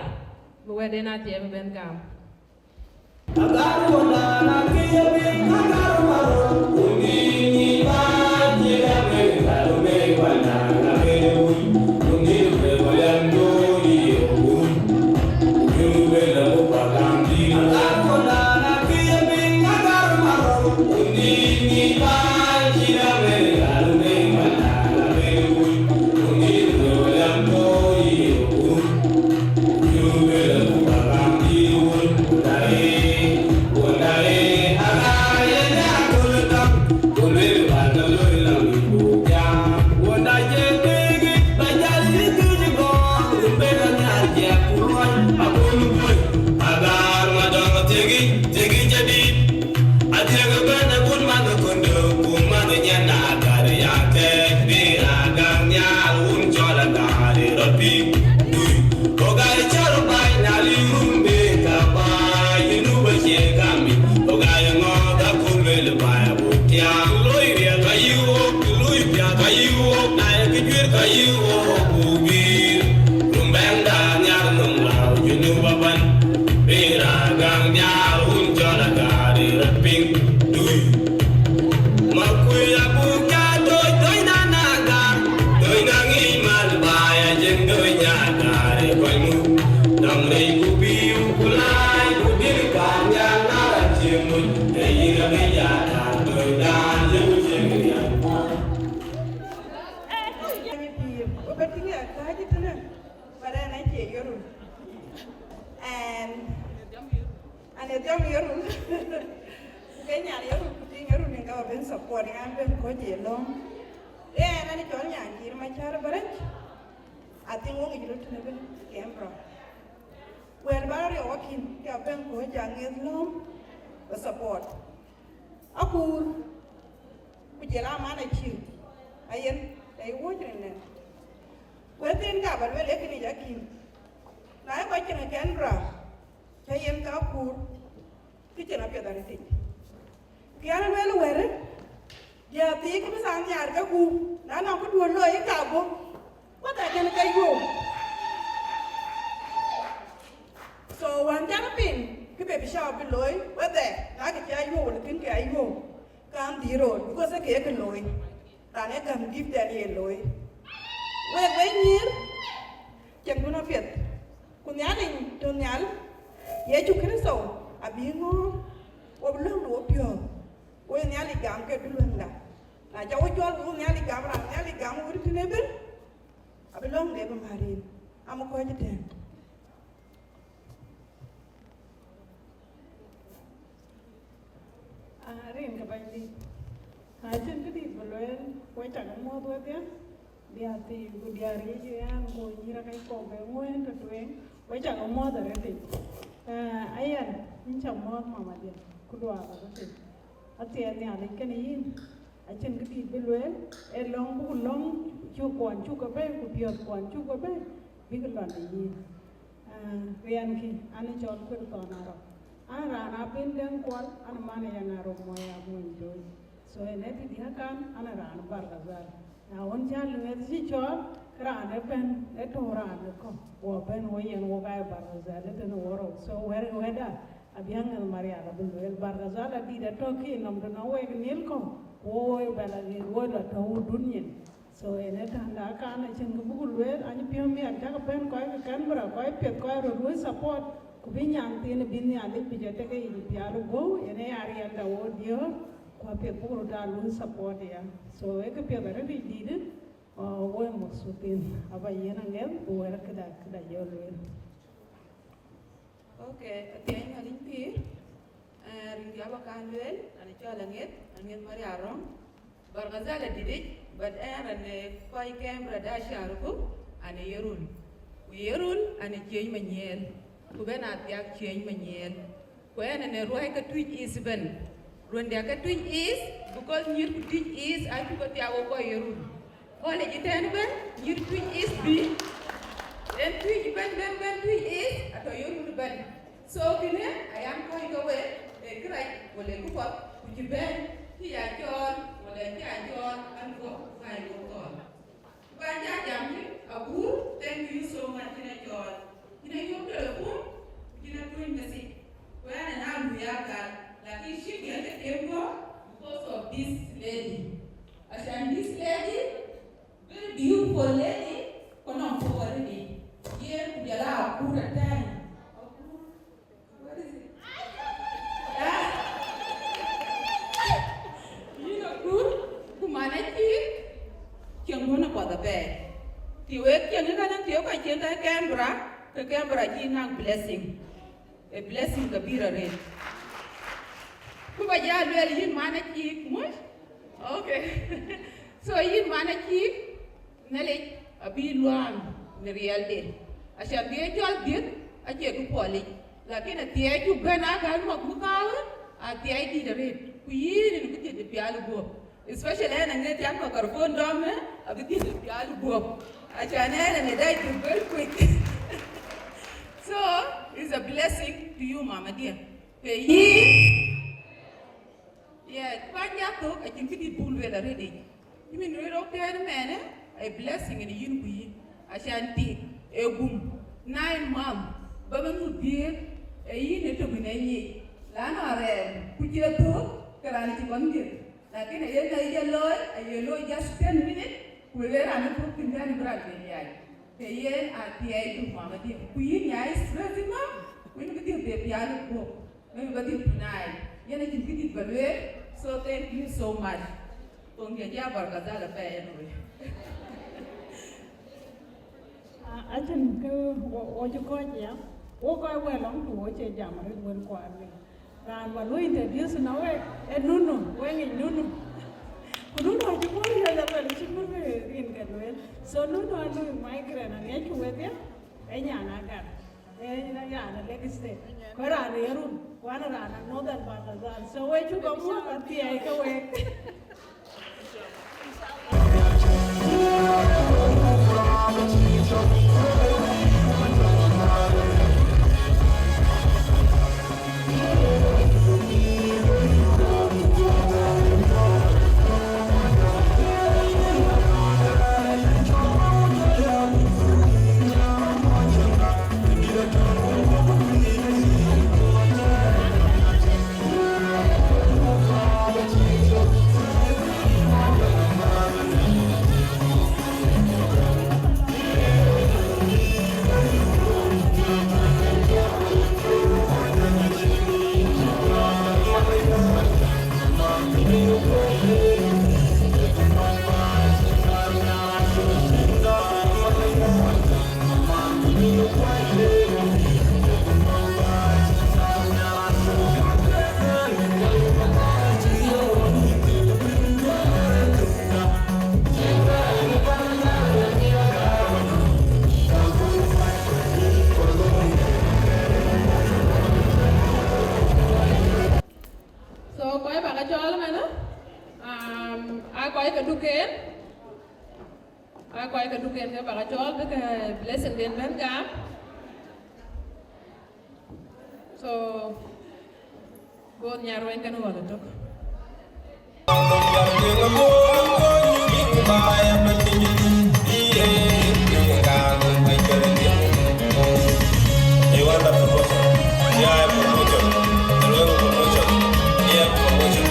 bï wɛ̈tden athiɛɛi bï ben gam. Adhiëk bɛ̈n abun man kondo, ku man nyan na kar ya kɛ̈ɛ̈k, bï raan gäŋ nhial wun cɔl agäär ë rɔt piŋ. Dui, kok aa cɔl baai na liu rum bï ka baai, yïn nu bä cie gam yic, kok aa ŋɔɔk akun lueel baai abuk tiaŋ. Loi riɛl ka yï wok, lui piath ka yï wok, na ye kë juëër ka yï wok, buk guiir. Rum bɛ̈ŋda nhial nöm lääu Junub abän. Bï raan gäŋ nhial wun cɔl agäär ë rɔt piŋ, dui. Makui abuk ja toc, toc na na gäär, toc na ŋic mal baai, acïn toc nya gäär ë kɔc muk. Nɔm rec ku pïïu ku laai ku dït kaar nhial na raan cï muc, ee yïn abï ja gäär toc dan ye ku cïn riɛl. Ënë pïïr, ku bä tïŋ ë kääc tënë, but ɛn acie yorul. And, and ë dhiɔm yorul. Ku ke nyan yorul, ku tïŋ yorul, nin ka bä ben support, ŋa ben kɔc ye lɔ̈ŋ. Ëë, ɛn, ɛn cɔl Nyanjir Macär Bärɛc. I think wok yic röt tënë ben Canberra. Wɛ̈ɛ̈r bä riɔu akïn, ke abɛ̈n kɔc aŋeth lɔ̈ɔ̈m bä support. Akuur, ku jël aman acï, ayen, tɛ̈ yï wuɔ̈c rin nɛn. Wëëthin ka bä lueel ee kënë yic akïn. Na ye kɔc cïn ë Canberra, Cä yen ka kuur, kë cïn apiɛth arëtic. Kë an, lueel wɛ̈ɛ̈rë, diäär thii kë bï thaŋ nhiaar ke guum, na nɔŋ këduön looi ë ka guöp, wɛ̈ɛ̈rë kën ke yuöu. So, wään cän piŋ, kë bï bï cä bï looi, wɛ̈ɛ̈rë, na kë cï a yuöu, wala kën ke a yuöu, ka an dhil röör, because ee kë ye kë looi. Raan ee gäm gift dɛn ye looi. Wek, wek nyïïr, cieŋdun apiɛth. Ku Nhialic tɔ̈ nhial, Yecu Kërtho abï ŋɔ̈ɔ̈r, wo bï löŋ de wo piɔ̈ɔ̈th. Wo ye Nhialic gam ke duluäŋda. Na ca wo cɔl ku wo Nhialic gam, raan Nhialic gam wo tënë ëbën, abï löŋ de bï mär yïn. Am kɔc ëtɛ̈ɛ̈n. Ah, rin ke Bɛ̈nydït. Acïn këdït bï lueel, wek cä ke muɔ̈th wedhie, diäär thii ku diäär yiic ë ɣɛn, ku nyïïr ë kɔc kɔ̈k ke ŋuɛ̈ɛ̈n tɔ̈ tueŋ, wek cä ke muɔ̈th arëtic. Eh, ayɛn, yïn cä muɔ̈th mama diɛ̈, ku duaar arëtic. Athiɛɛi Nhialic kenë yïn, acïn këdït bï lueel, ee lɔ̈ŋ buk lɔ̈ŋ cuk kuɔn cuk ke bɛ̈i, ku piɔ̈ɔ̈th kuɔn cuk ke bɛ̈i, bïk lɔn ë yïn. Ah, riɛnkï, an ë cɔl Kuir Thɔn Arok. An raan Abin Deŋ Kuɔl, an man ë yɛn Arok Moi Amuɔny Doi. So, ënë tëdï akan, an raan Bargazal. Na wën cä Lueth cï cɔɔl, ke raan ëbɛ̈n, ë tɔ̈u raan ë kɔ̈k. Wɔ bɛ̈n wɔ yen wok aa Bargazal ëtënë wɔ rou. So, wɛ̈ɛ̈r wɛ̈ɛ̈rda, abï aŋiɛth Marial abï lueel. Bargazal adït atɔ̈ kï nɔm tënɔŋ wek nil kɔ̈u, ku wo woi bɛ̈n aɣeer woi lɔ tɔ̈u wudun nyin. So, ënë tɛ̈nda akan acïn kë buk lueel, anyï piɔ̈u miɛt cäk bɛ̈n kɔc ke Canberra, kɔc piɛth, kɔc röt woi support, ku bï nyan thiin bï Nhialic bï jɔ tek yic pial guɔ̈u, yen ë ya riɛlda wo diöör, ku apiɛth buk röt aa luɔ̈i support ya. So, ee kë piɛth arëtic dïït, uh, wo mabsuthin, aba yen aŋiɛth, ku wɛ̈ɛ̈r këda, këda jɔ lueel. Okay, athiɛɛi Nhialic pïïr. Eh, rin kë aba kan lueel, an cɔl aŋiɛth, aŋiɛth Marial Rɔ̈ŋ. Bargazal adït yic, but ɛn raan ë kɔc Canberra da carku, an ë Yirol. Ku Yirol, an ë Ciëëny Manyiɛɛl. Ku bɛ̈n a thiak Ciëëny Manyiɛɛl. Ku ɛn ë ruääi ke Twic East ëbɛ̈n. Ruënda ke Twic East, because nyïïr ku Twic East acuk ke thiak wo kɔc Yirol. College ëtɛ̈ɛ̈n ëbɛ̈n, nyïïr Twic East bï. Yen Twic ëbɛ̈n, bɛ̈n, bɛ̈n Twic East, atɔ̈ Yirol ëbɛ̈n. So, kënë, ayan kɔc ke we, ee kërac, wala ee këpath, ku cï bɛ̈n, cï ya cɔɔl, wala cï ya cɔɔl, an guɔ, ŋa ye wo thɔɔl. Ku ba ja jam ni, Agur, thank you so much, cïn a cɔɔl. Cïn a yök telephone, ku cïn a tuny message. Ku ɛn ë na luui agal, lakin cï miɛt ke tem guɔ because of this lady. Acan this lady, very beautiful lady, ku nɔŋ thok arëëdi. Yen ku jɔl a Agur atɛ̈ɛ̈n. Agur, where is it? Ah. Yïn Agur, ku man acïk, cieŋdun apath apɛi. Të wek cieŋ ëkënë, të wek kɔc cieŋ ke Canberra, ke Canberra cï naŋ blessing. A blessing kabir arëët. Ku ba ja lueel yïn man acïk, muc? Okay. So yïn man acïk, Nhialic abï luaŋ në riɛlde. Acan bï e jɔl dhiëth, acie kë puɔlic. Lakin athiɛɛi cuk bɛ̈n akan mɔk bï kääu, athiɛɛi dït arëët. Ku yïn yen bï dhiëth ë pial guɔ̈p. Especially ɛn aŋiɛth, tiam microphone dɔm, eh, abï dhiëth ë pial guɔ̈p. Acan ɛn ë dai dhiëth very quick. So, it's a blessing to you, mama dear. Ke yïn, yeah, kuany ya thok, acïn këdït buk lueel arëëdic. Cïmën lueel rɔt tɛ̈ɛ̈n ëmɛnë, a blessing në yïn ku yïn. Acan tik, ee gum, nine month, ba bɛ̈n nu dhiëëth, ee yïn ë tök në nyic. Lanu arɛɛm, ku cie thok, ke raan cï kɔn dhiëth. Lakin aye na ye looi, aye looi just ten minutes, ku le raan ë thuk thïn tɛ̈n bï raan ben yai. Ke yen athiɛɛi du mama diɛ̈. Ku yïn nyai stress ëmɔ, ku yïn bï dhiëth de pial ë guɔ̈p. Maybe bï dhiëth tonight. Yen acïn këdït ba lueel. So thank you so much. Thoŋ diɛ̈ cï a Bargazal apɛi anyway. Ah, acïn kë wo, wo cï kɔc ya. Wo kɔc wɛ̈t lɔŋ ku wo cie jam arëët wën kuaar wek. Raan ba lu introduce na wek, ee Nunu, wek ŋic Nunu. Ku Nunu acï bɔ̈ riɔ̈c aluel, acï bɔ̈ rin ke lueel. So Nunu alu migrant, aŋiɛcku wedhie, ee nyan Agar. Ee raan ë Lake State. Ku raan ë Yirol, ku an raan ë Northern Bargazal. So wek cuk amuɔ̈th athiɛɛi ke wek. Ken ke bak cɔɔl bï ke blessing den bɛ̈n gam. So, go Nyarweng kën wɔ ëtök. You want that promotion? Yeah, promotion. Hello, promotion. Yeah, promotion.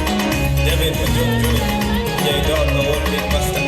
David Majok Junior. Yeah, don't know what big master.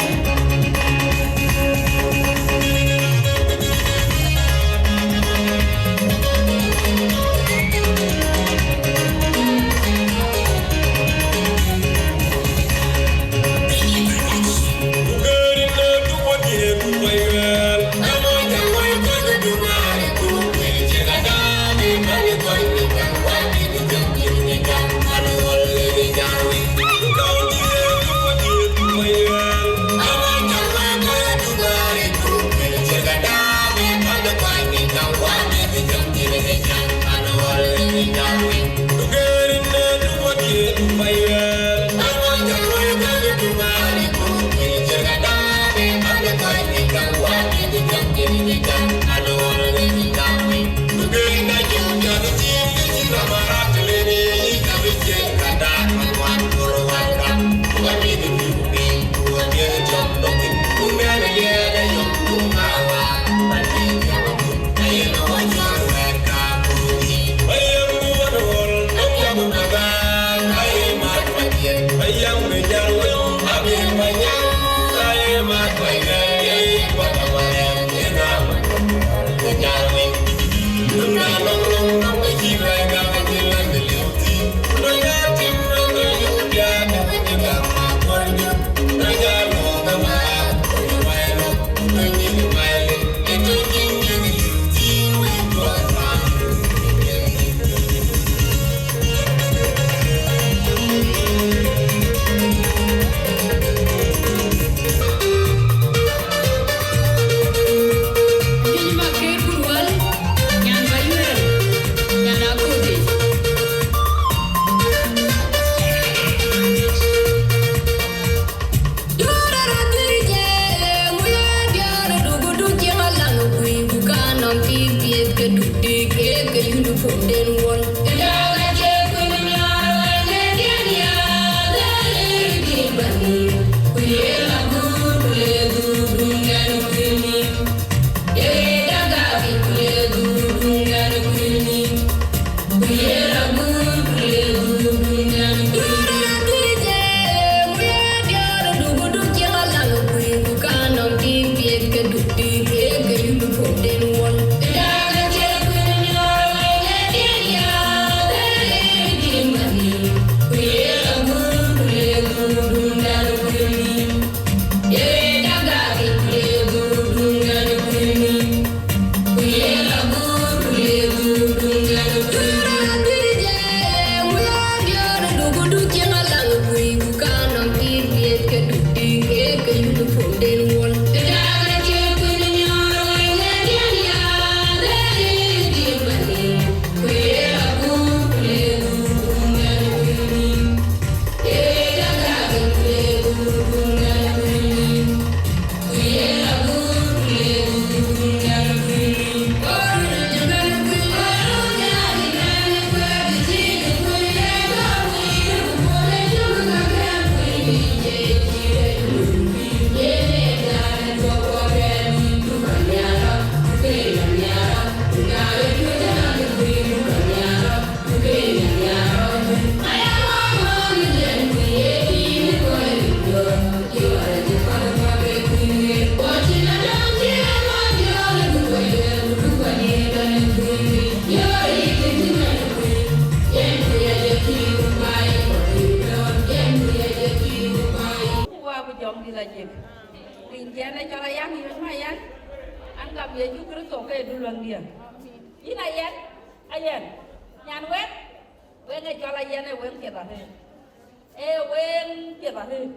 Wa ku jɔŋ dït ajik. Rin ciɛn ë cɔl Ayaŋ yöt ma yɛn. An gam Yecu Kërtho ke duluäŋdiɛ̈. Yïn Ayɛn, Ayɛn, nyan wek, wek ë cɔl Ayɛn ë wek piɛth arëët. Ee wek piɛth arëët.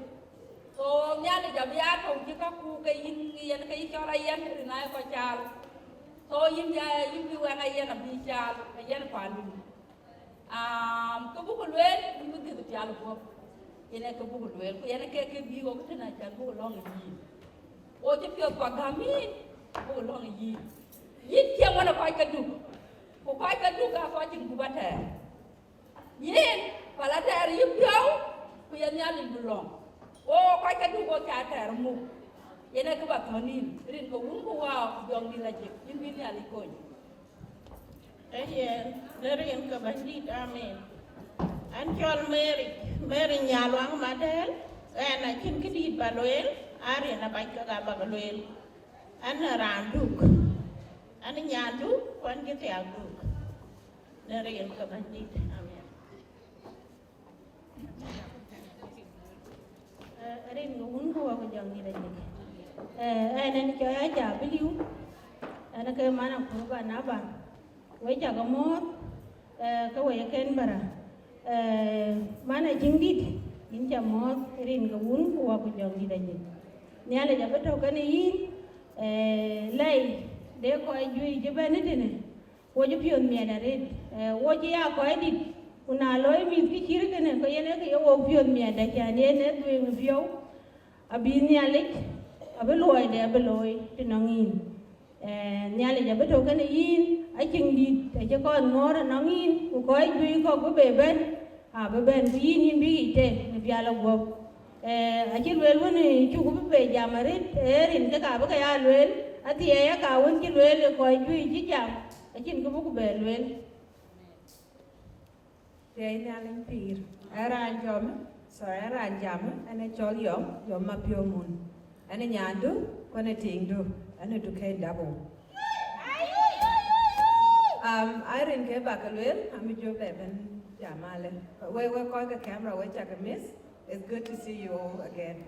So Nhialic abï aa tɔ̈u cï käkku ke yïn, yɛn ke yï cɔl Ayɛn, rin aa ye kɔc caal. So yïn bï, yïn bï wek Ayɛn abï caal, Ayɛn paandu. Am, kë buk lueel, yïn bï dhiëth pial guɔ̈p. Yen ee kë buk lueel, ku yen ee kë, kë bï ɣok tënë acan buk lɔ̈ŋ ë yïn. Wo cï piɔ̈ɔ̈th kua gäm yïn, wo lɔ̈ŋ yïn. Yïn cieŋ wën ë kɔc ke Duk, ku kɔc ke Duk aa kɔc cïn gup atɛɛr. Yen pal atɛɛr yï piɔ̈u, ku ye Nhialic bï lɔ̈ŋ. Wo kɔc ke Duk wo cä atɛɛr muk. Yen ee kë ba thɔ̈n yïn, rin ke Wun ku Wä ku Jɔŋdït Lajik, yïn bï Nhialic kony. Ayen, në rin ke Bɛ̈nydït, amen. An cɔl Mary, Mary Nyaluaŋ Madɛl, ɣɛn acïn këdït ba lueel, aa rin abac kek aa ba ke lueel. An ee raan Duk, an ee nyan Duk, ku an cï thiaak Duk. Në rin ke Bɛ̈nydït, amen. Eh, rin ke Wun ku Wä ku Jɔŋdït Lajik. Eh, ɣɛn, ɣɛn cɔl Aca Biliu, ɣɛn ke man Akur Banaba, we cä ke mɔ̈ɔ̈th, eh, ke we ye Canberra. Eh, man Aciëŋdït, yïn cä mɔ̈ɔ̈th rin ke Wun ku Wä ku Jɔŋdït Lajik. Nhialic abï tɔ̈ kenë yïn, eh, lɛi de kɔc juëc cï bɛ̈n ë tënë. Wo cï piɔ̈ɔ̈th miɛt arëët, eh, wo cï ya kɔc dït, ku na looi mïth kë cït kënë, ke yen ee kë ye wo piɔ̈ɔ̈th miɛt, acän yen ee dhuëëŋ ë piɔ̈u, abï Nhialic, abï luɔide abï looi të nɔŋ yïn. Eh, Nhialic abï tɔ̈ kenë yïn, Aciëŋdït acï kɔn ŋɔ̈ɔ̈r ë nɔŋ yïn, ku kɔc juëc kɔ̈k bï be bɛ̈n, abï bɛ̈n, ku yïn, yïn bï yic tëë në pial ë guɔ̈p. Eh, acï lueel wën, eh, cuk bï be jam arëët, eh, rin ke ka bï ke ya lueel, athiɛɛi aka wën cï lueel ë kɔc juëc cï jam, acïn kë bï ku bɛ lueel. Thiɛɛi Nhialic pïïr. Ee raan jam, so ee raan jam, ɣɛn ee cɔl Yɔm, Yɔm Mapiɔ̈u Mun. Ɣɛn ee nyandu, ku ɣɛn ee tiiŋdu, ɣɛn ee Duken Dabo. Um, aa rin ke ba ke lueel, amï jɔ bɛ bɛ̈n jam alë. Wek, wek kɔc ke camera, wek cä ke miss. It's good to see you all again.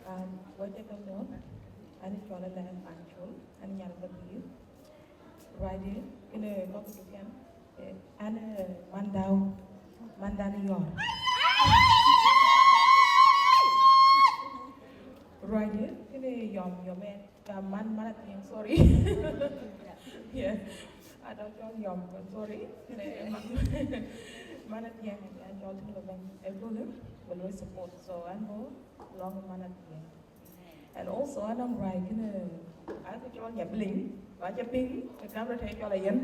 Um, wek cä ke mɔ̈ɔ̈th, ɣɛn ee cɔl Alɛɛm Pancol, ɣɛn ee nyan Pathuyith. Ruacdï, kënë kɔc Duk kɛn, eh, ɣɛn, eh, man Dau, man Dan Yɔr. Ruacdï, kënë Yɔm, Yɔm ë, uh, man, man Athiɛŋ, sorry. Yeah, I don't call Yɔm, but sorry. Kënë man, man Athiɛŋ, I don't call him, eh, good, always support. So, ɣɛn bɔ̈ lɔŋ man Athiɛŋ. And also, anɔŋ ruai kënë, aa kë cɔl Nyabiling, ba cä piŋ, ë camera të cɔl Ayen.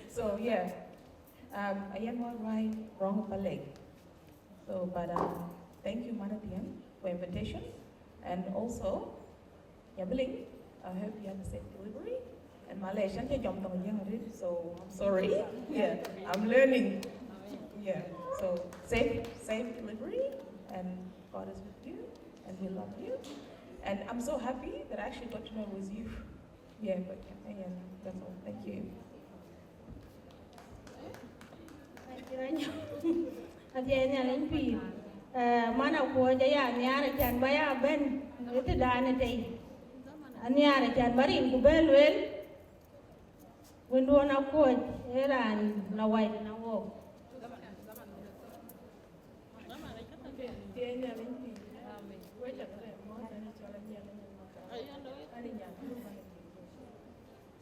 So, yeah. Um, Ayen wä ruai rɔŋ Palek. So, but, um, thank you, man Athiɛŋ, for invitation. And also, Nyabiling, I hope you have a safe delivery. And Malay, shan ke jam tong yang read, so I'm sorry. Yeah, I'm learning. Yeah, so safe, safe delivery, and God is with you, and we love you. And I'm so happy that I actually got to know it was you. Yeah, but yeah, yeah, that's all. Thank you. Athiɛɛi Nhialic pïïr. Eh, man Akuɔc aya nhiaar acän ba ya bɛ̈n ë tëdan ë tei. Anhiaar acän ba rin ku bɛ̈n lueel. Wënduɔn Akuɔc ee raan la wai na wok. Athiɛɛi Nhialic pïïr. Wek cä ke bɛ̈n mɔ̈ɔ̈th, ɣɛn cɔl Abiɛl Anyiɛth Makar. Ɣɛn nyan Duk, ɣɛn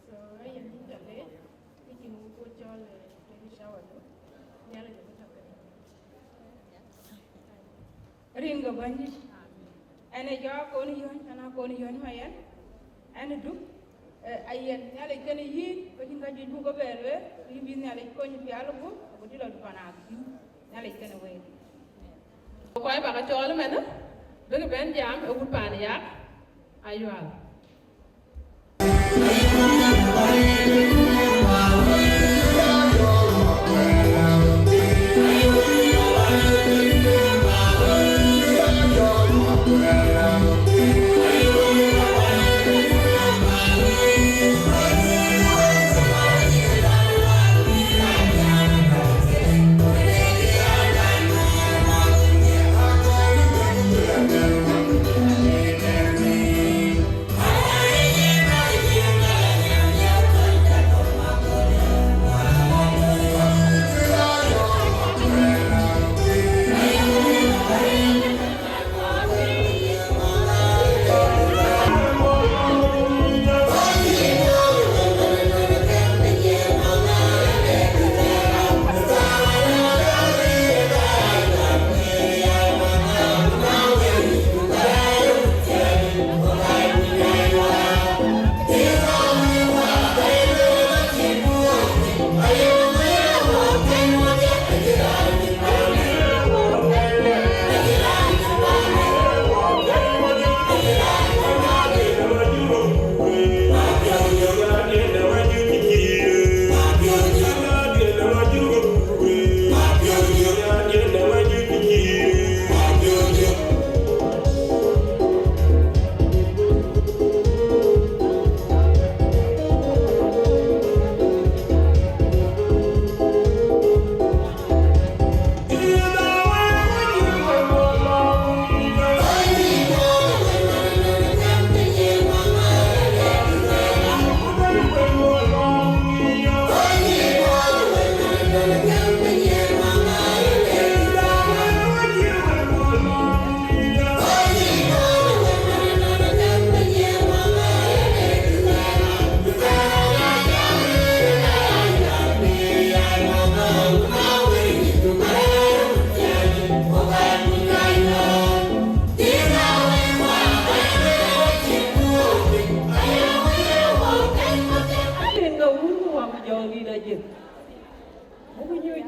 So, ayen yïn ca leec, kë cïn wok cɔl, eh, baby shower du, Nhialic abï tɔ̈ kënë. Rin ke Bɛ̈nydït. Ɣɛn ee jɔ Akon Yɔ̈ny, ɣɛn Akon Yɔ̈ny Mayɛn, ɣɛn ë Duk, eh, Ayen, Nhialic kenë yïn, ke cïn ka juëc buk ke bɛ lueel, yïn bï Nhialic kony pial gup, ku dï lɔ pan akïm, Nhialic kenë wek. Kɔc ba ke cɔɔl ëmënë, bïk bɛ̈n jam ë wut paan yak, Ayual.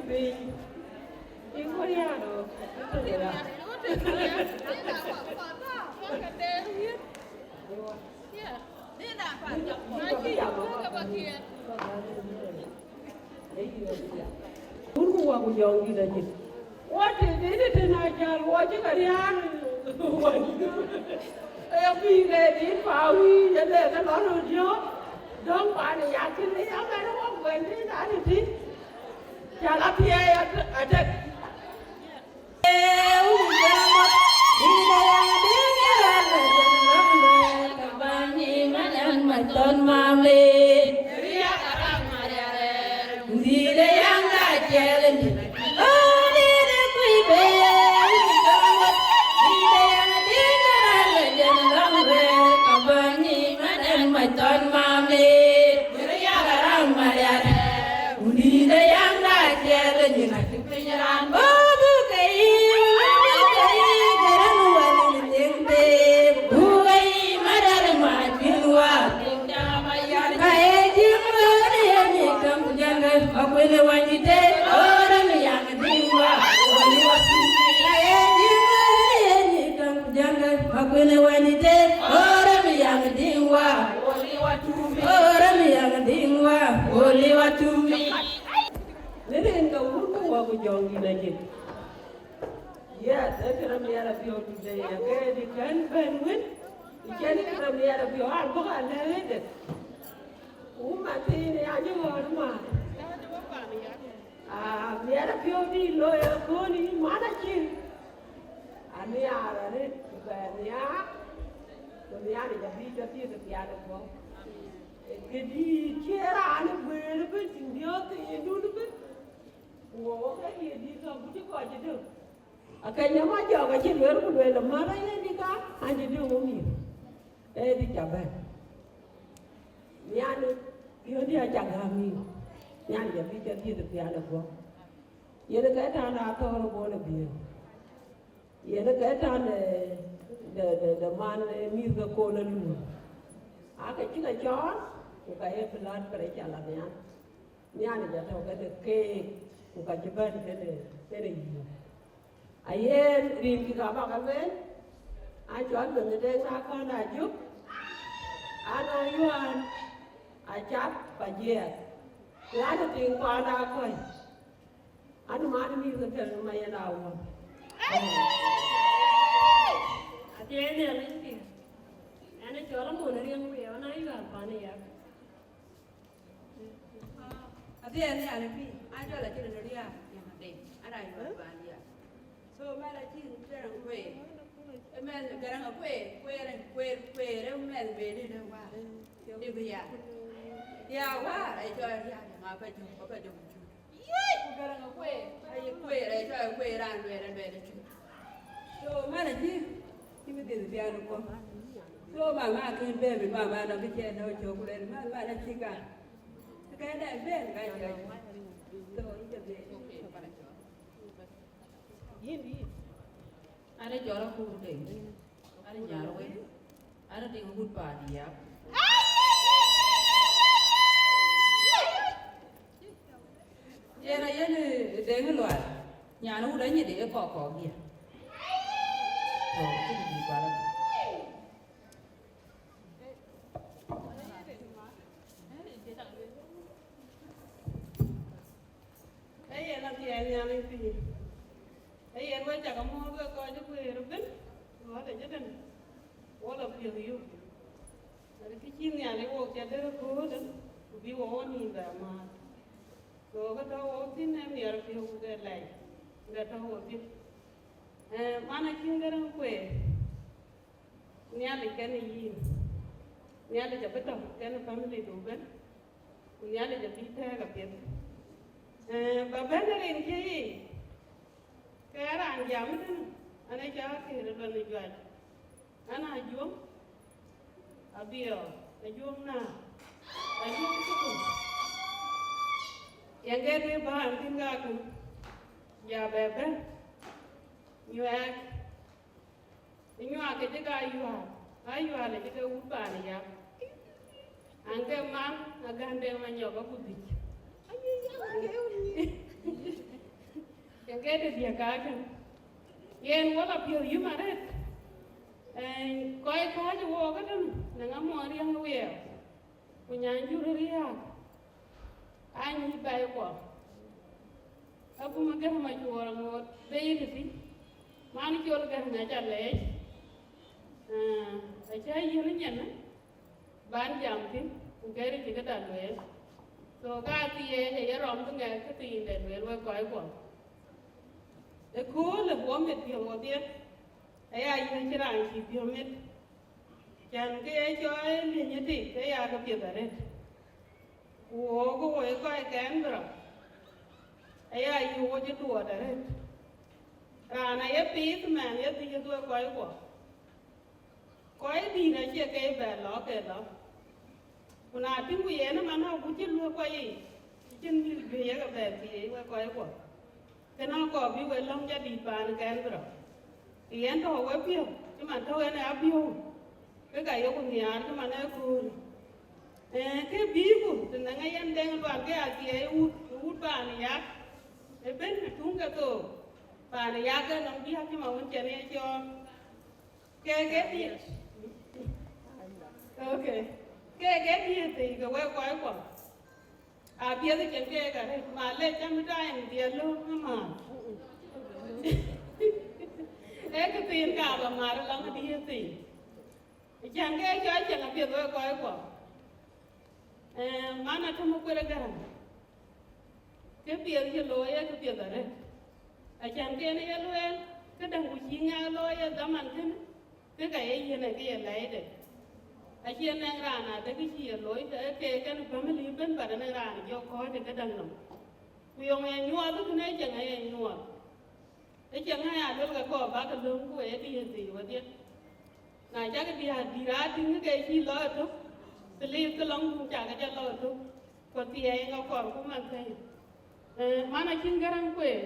Piny. Iko yaro. Wun ku wa ku jɔŋ dït acït. Wa të dït të na jal wa cï ka riaar. Wa cï. Ë pïïr ë dït pa wïc ë le ke lɔ röt yök. Dɔ̈ŋ pan ë ya cïn ë ya mɛn wok wën dït na dït. Ca la thiɛɛi atek. Në rin ke wun ku wa ku jɔŋ dït acït. Yes, ee këde miɛt apiɔ̈u today, ee këde kën bɛ̈n wën, ku cïn këde miɛt apiɔ̈u, an bɔ̈ ka lɛ̈k ëdë. Ku man thiin ë ya jɔ ɣɔ̈ɔ̈r man. Aa, miɛt apiɔ̈u dït looi ëkööl yï man acïn. Aniar arëët ku bɛ nhiaar, ku Nhialic abï jɔ thiëëk ë piath ë guɔ̈p. Ee këdï cie raan ë guëër ëbën, cïn biɔ̈ɔ̈th thiindun ëbën. Ku wo ke ye dït ka guti kɔc ë döŋ. Ake nyam a jɔk acï lueel ku lueel, mär aye dï ka, an cï döŋ wo mïth. Ee dï ca bɛ̈n. Nhialic, piɔ̈ndiɛ̈ aca gäm yïn. Nhialic abï ca dhiëth ë pial ë guɔ̈p. Yen ke tän de athɔ̈ɔ̈r ë bɔ̈ në biëër. Yen ke tän de, de, de, de man, eh, mïth ke kol ë luur. Ake cï ke cɔɔl, ku ka ye blood pressure la nhial. Nhialic atɔ̈ këde keek, ku ka cï bɛ̈n këde, këde yïn. Ayen rin kï ka bä ke lueel, an cɔl Bɛ̈nydït Deŋ Akɔ̈n Ajök, an a yuan, a cath pa jiɛɛk, ku an tiŋ kuan akɔ̈c, an man mïth ke kën ma yen a wun. Athiɛɛi Nhialic pïïr, an cɔl Amon Riɛŋ Wiɛɛu, an a yuan pan ë yak. Athiɛɛi Nhialic pïïr, an jɔl acïn riääk yäŋ adem, an a yuan pan ë yak. So mɛn acïn Garaŋ Kueer, ë mɛn Garaŋ Kueer, Kueer, Kueer, Kueer, ë mɛn beni de wäär. Dï bï ya. Ya wäär, ë cɔl riääk yäŋ aba jɔŋ, aba jɔŋ cuk. Ku Garaŋ Kueer, aye Kueer, ë cɔl Kueer raan lueel, lueel cuk. So mɛn acï, cï bï dhil pial ë kuɔm. So mama akën bɛ̈n, mama nɔm bï cɛ nɔm cök ku lueel, man, man acï gam. Kɛn dɛ bɛ̈n ka cɛ. So, yïn cɛ bɛ̈n. Yïn, yïn. An ë jɔl akur Deŋ, an ë nyar wei, an ë tiŋ agut paan yäk. Yen ayen, eh, Deŋ Lual, nyan wut anyïdï ë kɔk kɔk diɛ̈. Tɔ̈, cï bï bï bal. Ee yen athiɛɛi Nhialic pïïr. Ee yen wek cak amɔ̈ɔ̈th wek kɔc ë guëër ëbën, ɣɔ̈t ë jëtën, wo lɔ piɔ̈th yök. Ade kë cï Nhialic wok cä dɛ̈t ëköölë, ku bï wo wo nïïm bɛ määt. Go ke tɔ̈ wo thïn ë miɛt piɔ̈u ku ke lɛc, ke tɔ̈ wo thïn. Eh, man acïn Garaŋ Kueer. Nhialic kenë yïn. Nhialic abï tɔ̈ kenë family du ëbën. Ku Nhialic abï tɛ̈ɛ̈k apiɛth. Eh, ba bɛ̈n ë rin cï yic, ke raan jam ëtënë, an, acä këër ë lon ë juac. An, Ajuɔŋ Abiɔɔr, Ajuɔŋ Naar, Ajuɔŋ Thukul. Yɛn ke duëër bä an thïn ka kën, ja bɛ bɛ̈n, nyuɛɛk. Ë nyuak ke cï ke Ayual, Ayual ë cï ke wut paan ë yap. An, ke man, Agändɛŋ Manyɔk Agudhic. Yen ke de diäk kakën. Yen wala piɔ̈u yum arëët. Ee, kɔc kääc wook ëtën, në ŋa mɔɔr yäŋ wiɛɛr. Ku nyan jur riääk. Anyi baai kuɔ. Akum gɛ̈m ma cuɔɔr ŋoot bei tëthic. Man col gɛ̈m na ca leec. Ee, acä yiën nyin. Ban jam thïn, ku kërë cï këda lueel. So, ka thiëëc ë ye rɔm bï ŋɛk këthiin de lueel wek kɔc kuɔ. Ëköölë wɔ mit piɔ̈u wɔdhie, aya yïn cï raan cï piɔ̈u mit. Cän ke ye cɔɔl liëny ë tik, ke ya ke piɛth arëët. Ku wɔ ke wɔ ye kɔc kɛn bï rɔt, aya yï wɔ cï duɔɔt arëët. Raan aye piith mɛn ye dhil dhuɔ̈k kɔc kuɔ. Kɔc dït acie ke bɛ lɔ ke lɔ. Ku na tïŋ ku yen ëmën, ku cï luɔ̈k kɔc yiic, cïn mïth juëc ye ke bɛ thiëëc wek kɔc kuɔ. Kënë akɔɔr bï we lɔ̈ŋ jadït paan kɛn bï rɔt. Yen tɔ̈u we piɔ̈u, cï man tɔ̈u en ë apiɔ̈u, ke ka yeku nhiaar cï man ë kööl. Ee, ke bïïku, të nɛŋ ë yen Deŋ Lual ke athiɛɛi wut, wut paan ë yak, ëbën tuŋ ke thook, paan ë yak ke nɔm diäk cï man wën cɛn ye cɔɔl. Ke ke diëëth. Okay. Ke ke diëëth ke wek kɔc kuɔ. Apiɛth cïn ke ka rëët, ma le cam ta en diɛɛr lööm ë määr. Ee këthiin ka ba määr lɔŋ diëëth. Cän ke cɔɔl cïn apiɛth wek kɔc kuɔ. Ee, man atëm kueer ë Gäräŋ. Kë piɛth cï looi ee kë piɛth arëët. Acän kën ye lueel, këdäŋ ku cï ŋɛk looi ë dhaman kënë, kë ka ye yiën ë kë ye lɛɛcde. Acie nɛŋ raan adë kë cï ye looi, ke, ke kën family ëbën, bä nɛŋ raan jɔ kɔ̈ɔ̈c ë këdäŋ nɔm. Ku yɔŋ ye nyuɔɔth, kënë ë cieŋ aye nyuɔɔth. Ë cieŋ aya luel ke kɔɔr bäk lööm ku ë diëëth thii wedhie. Na cak diäär dït aa tïŋ ke cï lɔ ëtök, please, ke lɔŋdun cak ke jɔ lɔ ëtök. Ku thiɛɛi ŋa kɔɔr ku man thëi. Ee, man acïn Gäräŋ kueer.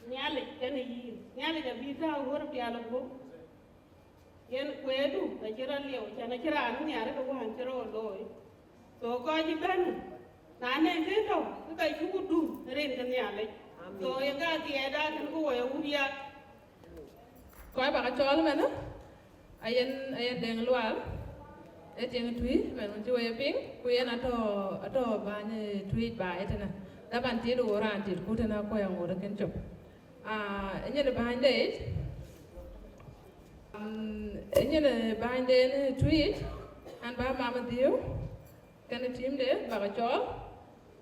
Nhialic kenë yïn. Nhialic abï tääu wär pial ë guöp. Yen kueerdu acï rɔt liɛu, cän acï raan nhiaar ke wään cï rɔt looi. So kɔc ëbɛ̈n, na nɛn kë tɔ̈, ke ka cuk dum rin ke Nhialic. Amen. So yen ka thiɛɛcda kën ku wɔ ye wut yak. Kɔc bä ke cɔɔl ëmënë, ayen, ayen Deŋ Lual, ee tiŋ Tuïc, mɛn wën cï wɔ ye piŋ, ku yen atɔ̈, atɔ̈ bäny ë Tuïc baai ëtënë. Taban tiit ɣo raan tiit ku tënë akuɔ̈c aŋoot ë kën cök. Ah, ë nyin ë bänyde yic, mm, ë nyin ë bänyde në Tuïc, an bä mama dhiëëu, kenë teamde, bä ke cɔɔl,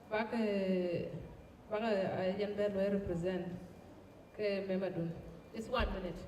bä ke, bä ke, ah, yen bɛ luɔi represent ke member dun. It's one minute.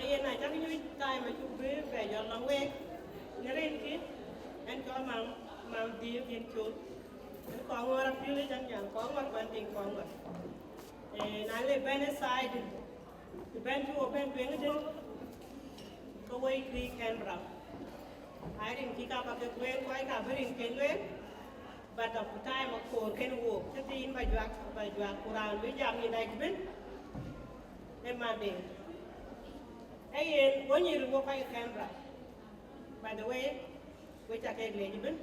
Ayen acak nyuc time acuk bï bɛ jɔl lɔŋ wek në rinki, ɛn cɔl mam, mam dhiëëu yen col. Ɛn kɔŋ ŋɔr apiöl ë cak nyan kɔŋ ŋɔr kuan piny kɔŋ ŋɔr. Eh, na le bɛ̈n ë side, të bɛ̈n cï wo bɛ̈n tueŋ ëtën, ke woi tui Canberra. Ai rin cï ka ba ke kueer kuai ka bï rin ken lueel, but of time akoor ken wook cï thiin ba juak, ba juak ku raan bï jam yïn dac bïn. Ë Monday. Ee yen, wo nyïïr wo kɔc Canberra. By the way, we ca kek leec ëbën,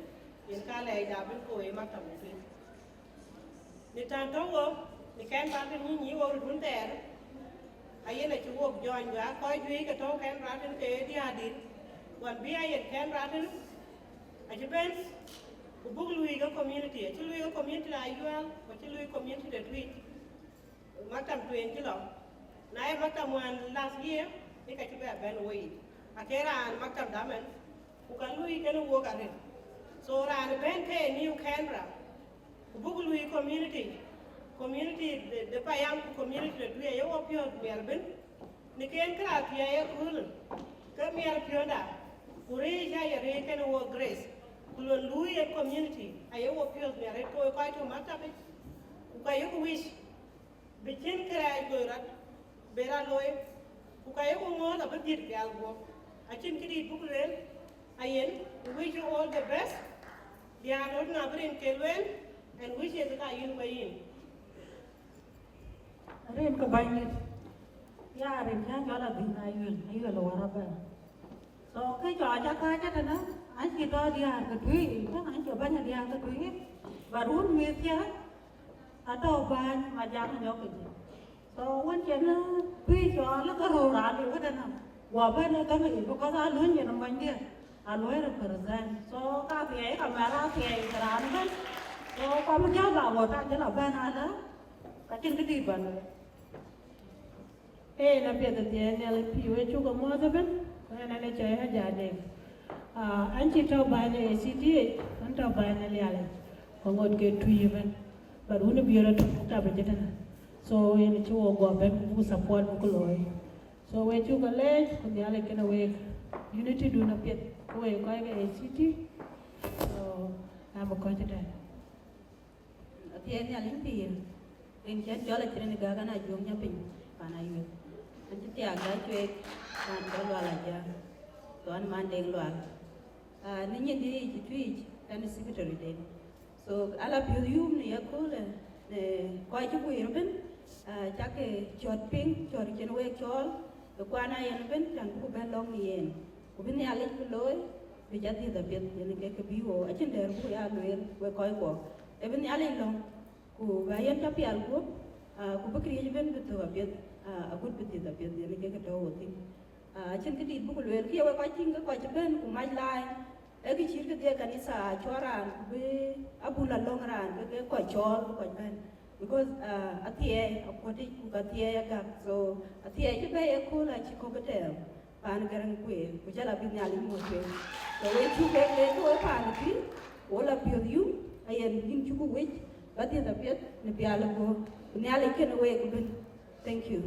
yen ka lɛɛcda bï koi ë maktab ëtui. Në tän tɔ̈u wo, në Canberra tën nyïny yï wo röt wun thɛɛr, ayen acï wok jɔny, we aa kɔc juëc ke tɔ̈u Canberra tën ke ye diäär dït, ɣɔn bï ayen Canberra tën, acï bɛ̈n, ku buk luui ke community, acï luui ke community de Ayual, ku acï luui community de Tuic. Maktab tueŋ cï lɔ. Na ye maktab wään last year, ke ka cï bɛ bɛ̈n woi. Ake raan maktab damen, ku ka lui kenë wok arëët. So raan bɛ̈n ke New Canberra, ku buk lui community, community de, de payam ku community de Tuic aye wo piɔ̈ɔ̈th miɛl bïn. Në ken kërac Tuic aye kööl, ke miɛl piɔ̈nda, ku rëëc aye rëëc kenë wo Grace, ku lon lui ë community aye wo piɔ̈ɔ̈th miɛl arëët ke wo kɔc tɔ̈ maktab yic. Ku ka yeku wic bï cïn kërɛɛc loi rɔt, bï rɔt looi, ku ka yeku ŋoot abï dhiët pial guɔ̈p. Acïn këdït buk lueel, ayen, we wish you all the best. Diäär röt na bï rin ke lueel, and wishes ka yïn wei yïn. Rin ke bäny nit, ya rin cä jɔl adhïn Ayuel, Ayuel wär abɛ̈n. So ke cɔɔc akäc ëtënë, an cï tɔ diäär ke Tuic, an cï bɛ̈ny diäär ke Tuic, but wun mïth cä atɔ̈u bäny ma jam nyɔk ke jï. So wën cïn Tuic cɔɔl ke röör raan liu këtënë, guɔ bɛ̈n ë käŋ yic, because a luny yen monydiɛ̈, a luɔi represent. So ka thiɛɛi ka mɛr a thiɛɛi ke raan ëbɛ̈n. So ka bï jɔl ba wot a jël abɛ̈n alä, ka cïn këdït bä lueel. Ee, na piɛth athiɛɛi Nhialic pïïr, we cuk amuɔ̈ɔ̈th ëbën, ku ɛn ɛn ë cɔɔi Hajar Deng. Ah, an cï tɔ bäny ë A C T yic, an tɔ bäny ë Nhialic, ku ŋot ke Tuic ëbën. But wun ë biöör atɔ̈ maktab ëcï tënë. So yen cï wo guɔ bɛ̈n ku buk support buk looi. So we cuk aleec, ku Nhialic kenë week. Unity dun apiɛth, ku wek kɔc ke A C T. So, na bï kɔc ëtɛ̈ɛ̈n. Athiɛɛi Nhialic pïïr, rin cän cɔl acïn rin gäk an, Ajuɔŋ Nyapiny, pan Ayuel. An cï thiaak da cuek, raan cɔl Lual Aja, thɔn man Deŋ Lual. Ah, në nyin dï yic Tuic, kan ë secretary den. So, ala piöth yum në yaköölë, në kɔc cï guiir ëbën, ah, cak ke cɔt piŋ, cɔt cïn wek cɔɔl, ë kuan a yen ëbën, can buk bɛ̈n lɔ̈ŋ në yen. Ku bï Nhialic bï looi, bï ca dhiëth apiɛth, yen ke ke bï wo, acïn dɛ̈ɛ̈r buk ya lueel, wek kɔc kuɔ. Ee bï Nhialic lɔ̈ŋ, ku bä yen ca pial guöp, ah, ku bï këriëëc ëbën bï thök apiɛth, ah, agut bï dhiëth apiɛth, yen ke ke tɔ̈u wo thïn. Ah, acïn këdït buk lueel, kë ye wek kɔc tïŋ ke kɔc cï bɛ̈n, ku mac laai, Ee kë cït këdhie kanitha acɔl raan ku bï abun la lɔ̈ŋ raan ke ke kɔc cɔɔl bï kɔc bɛ̈n. Because, uh, athiɛɛi akuɔ̈tic ku ka thiɛɛi agak. So athiɛɛi cï bɛ̈ɛ̈i ëkööl acï kɔ̈k ë tɛɛm paan Garaŋ kueer, ku jɔl abï Nhialic muk tueŋ. So we cuk kek leec ke we paan ë pïïr, ku wo la piɔ̈th yum, ayen yïn cuk wec, ba dhiëth apiɛth në pial ë guɔ̈p, ku Nhialic kënë week ëbën. Thank you.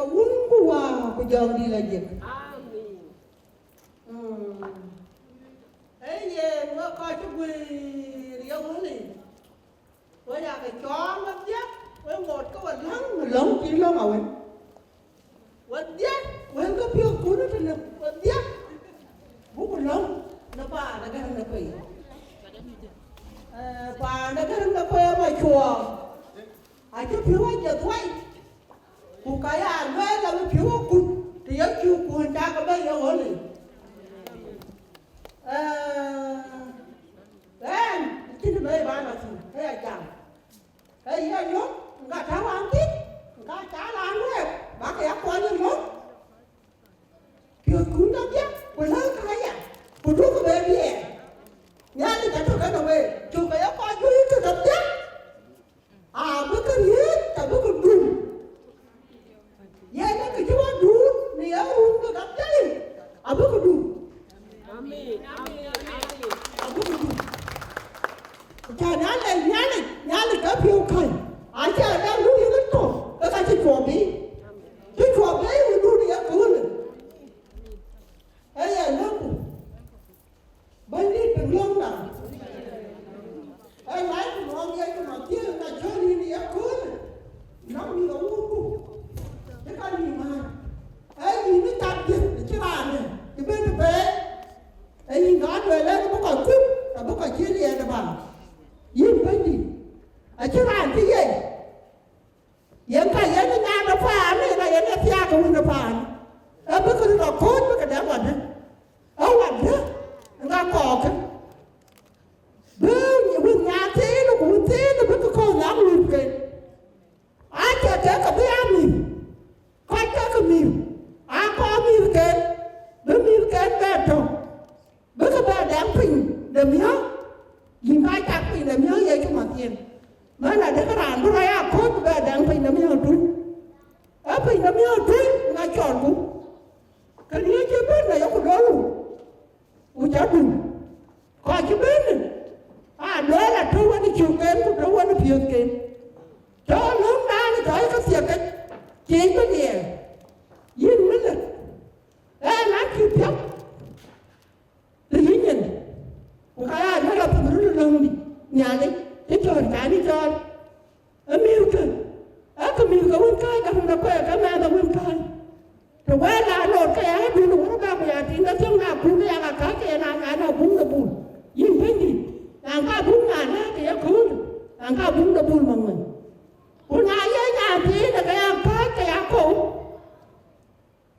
Wun ku Wä ku Jɔŋdït Lajik. Amen. Mm. Ee yen, wek kɔc cï guëër ye wël yic, wek yakë cɔɔl wedhie, wek ŋot ke we läŋ, läŋ cï läŋ awën. Wedhie, wëlkë piɔ̈ɔ̈thkun tënë wedhie, buk läŋ në paan ë Gäräŋ de Kuei. Eh, paan ë Gäräŋ de Kuei ë Macuɔɔr. Acï piɔ̈u ajëth wai, ku ka ya lueel abï piɔ̈u akut, të ye cuk kuɔ̈n cakë bɛ̈n ye ɣöl yic. Ee, ɣɛn, acïn të bɛ̈ɛ̈i ba lɔ thïn, ke ya jam. Ke ye yök, ŋa tɔ̈ wään thïn, ŋa ca raan wek, bäkë ya kuɔny ë lɔ̈k. Piɔ̈ɔ̈thkun kedhie, ku läŋkë aya, ku dukë bɛ diɛɛr. Nhialic atɔ̈ kenë week, cukë ye kɔc juëc kë kedhie, abï ke riëëc, abï ke dum. Yen ee kë cï wä duut në ye run ke kedhie, abï ke dum. Amen. Amen. Amen. Abï ke dum. Cän alɛc Nhialic, Nhialic ke piɔ̈u käny, acï adɛ̈ nu yïn tɔ̈, ke ka cï cuɔp bei. Cï cuɔp bei wëndu në ye köölë. Ee ye lëŋku. Bɛ̈nydït, piŋ lɔ̈ŋda. Ee lac ku lɔ̈ŋ ye cï Mathiu na cɔl yïn ye köölë. Nɔŋ mïth awuurku. Cï ka nïïm määr. Ee yïn ë cak dhiëth, cï raan ë, cï ben të bɛ̈ɛ̈i. Ee yïn ka lueel ënë bï kɔc kuc, abï kɔc cïï liɛɛt ëbɛ̈n. Yïn Bɛ̈nydït, acïn raan cï yiëc. Yen ka yen nyan ë paan, yen ka yen ë thiaak ë wun ë paan. Ee bï kë röt lɔ kööc bï këdɛ̈ wadë. Ee wadë, ŋa kɔɔkë. Bï wun nyan thiin, ku wun thiin, bï kë kɔ̈u nyan wurken. Acie kek ke bï aa mïth, kɔc ke ke mïth, aa kɔɔr mïthken, bï mïthken bɛ tök, bï ke bɛ dɛŋ piny de miɔ̈ɔ̈k, yïn ka cak piny de miɔ̈ɔ̈k Yecu Mathiu. Mɛn adï ke raan bï rɔt aa kööc bï bɛ dɛŋ piny de miɔ̈ɔ̈k tui. Ee piny de miɔ̈ɔ̈k tui ŋa cɔlku. Kën ye cï bɛ̈n na yeku dɔ̈ɔ̈rku. Ku cä dum, kɔc cï bɛ̈n, aa duɛ̈ɛ̈r atɔ̈ wën ë cöökken ku tɔ̈ wën ë piööthken. Tɔ̈ löŋdan ë tɔ̈ ë ke thiëk ke ciëc bï diɛɛr. Yïn Melik, ɣɛn acï piɔ̈u të yï nyin, ku ka ya lɔ piŋ röt ë löŋdï Nhialic, cï cɔɔr cän ë cɔɔl. Ë mïthkë, ee kë mïthkë wën kääc, däŋ de kuɛɛr ke mɛɛth ë wën kääc. Të wɛɛr la lor ke ya dun wär bä ku ya tïŋ ke thiëŋ na kun ke ya ka kääc ke ya na na na buŋ de bul. Yïn Bɛ̈nydït, na ka buŋ na na ke ya kööl, na ka buŋ de bul maŋuɛ̈n. Ku na ye nyan thiin ke ya kääc ke ya kou.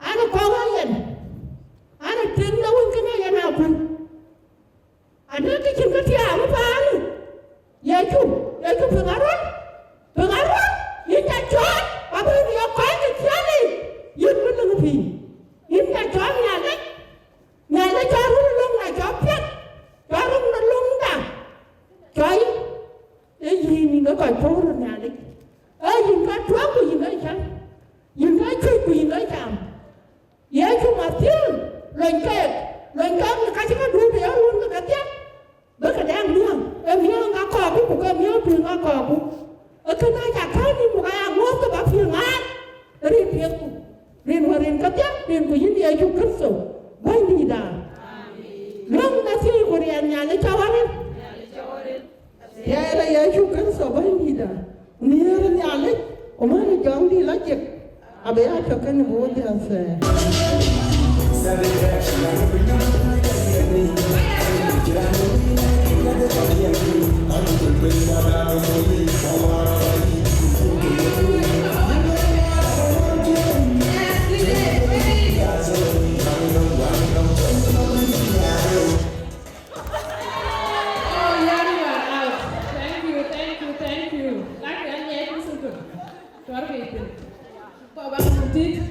An, kɔ̈k ë yen, an, tiŋ de wun kënë yen akun. Adï kë cïn kë tiaam ë paanë, Yecu, Yecu piŋ aruɔ̈n, piŋ aruɔ̈n, yïn ca cɔɔl, abï yïn ye kɔc ke ciɛɛŋ yic, yïn bï lëŋ pïïr. Yïn ca cɔɔl Nhialic, Nhialic cɔl run ë löŋda cɔl piɛth, cɔl run ë löŋda cɔl yïn. Ee yïn, yïn ke kɔc puɔ̈u röt Nhialic. Ee yïn ka tuɔ̈k ku yïn ka cäŋ, yïn ka cuëc ku yïn ka cam. Yecu Mathiu, lony keek, lony keek në ka cï ke duut ë ye run ke kedhie, bï ke dɛŋ miɔ̈ɔ̈ŋ, ee miɔ̈ɔ̈ŋ ŋa kɔɔrku, ku ke miɔ̈ɔ̈ŋ tui ŋa kɔɔrku. Ee kënë aca kääc nïïm, ku ka ya ŋoot ke bä piŋ ŋaar, rin piɛthku, rin wär rin kedhie, rinku yïn Yecu Kërtho, Bɛ̈nydïïtda. Löŋ de thiëi ku riɛl Nhialic cä wär rin. Yɛn ë Yecu Kërtho Bɛ̈nydïïtda, nhiëër Nhialic, ku mɛn ë Jɔŋdït Lajik, abï ya tök kenë bï wo dhiäl thɛɛr. Oh, yeah, you are out. Thank you, thank you, thank you. Lak an ŋiɛc ku thukul. Tuɔr ke thïn. Kɔc bä ku tit.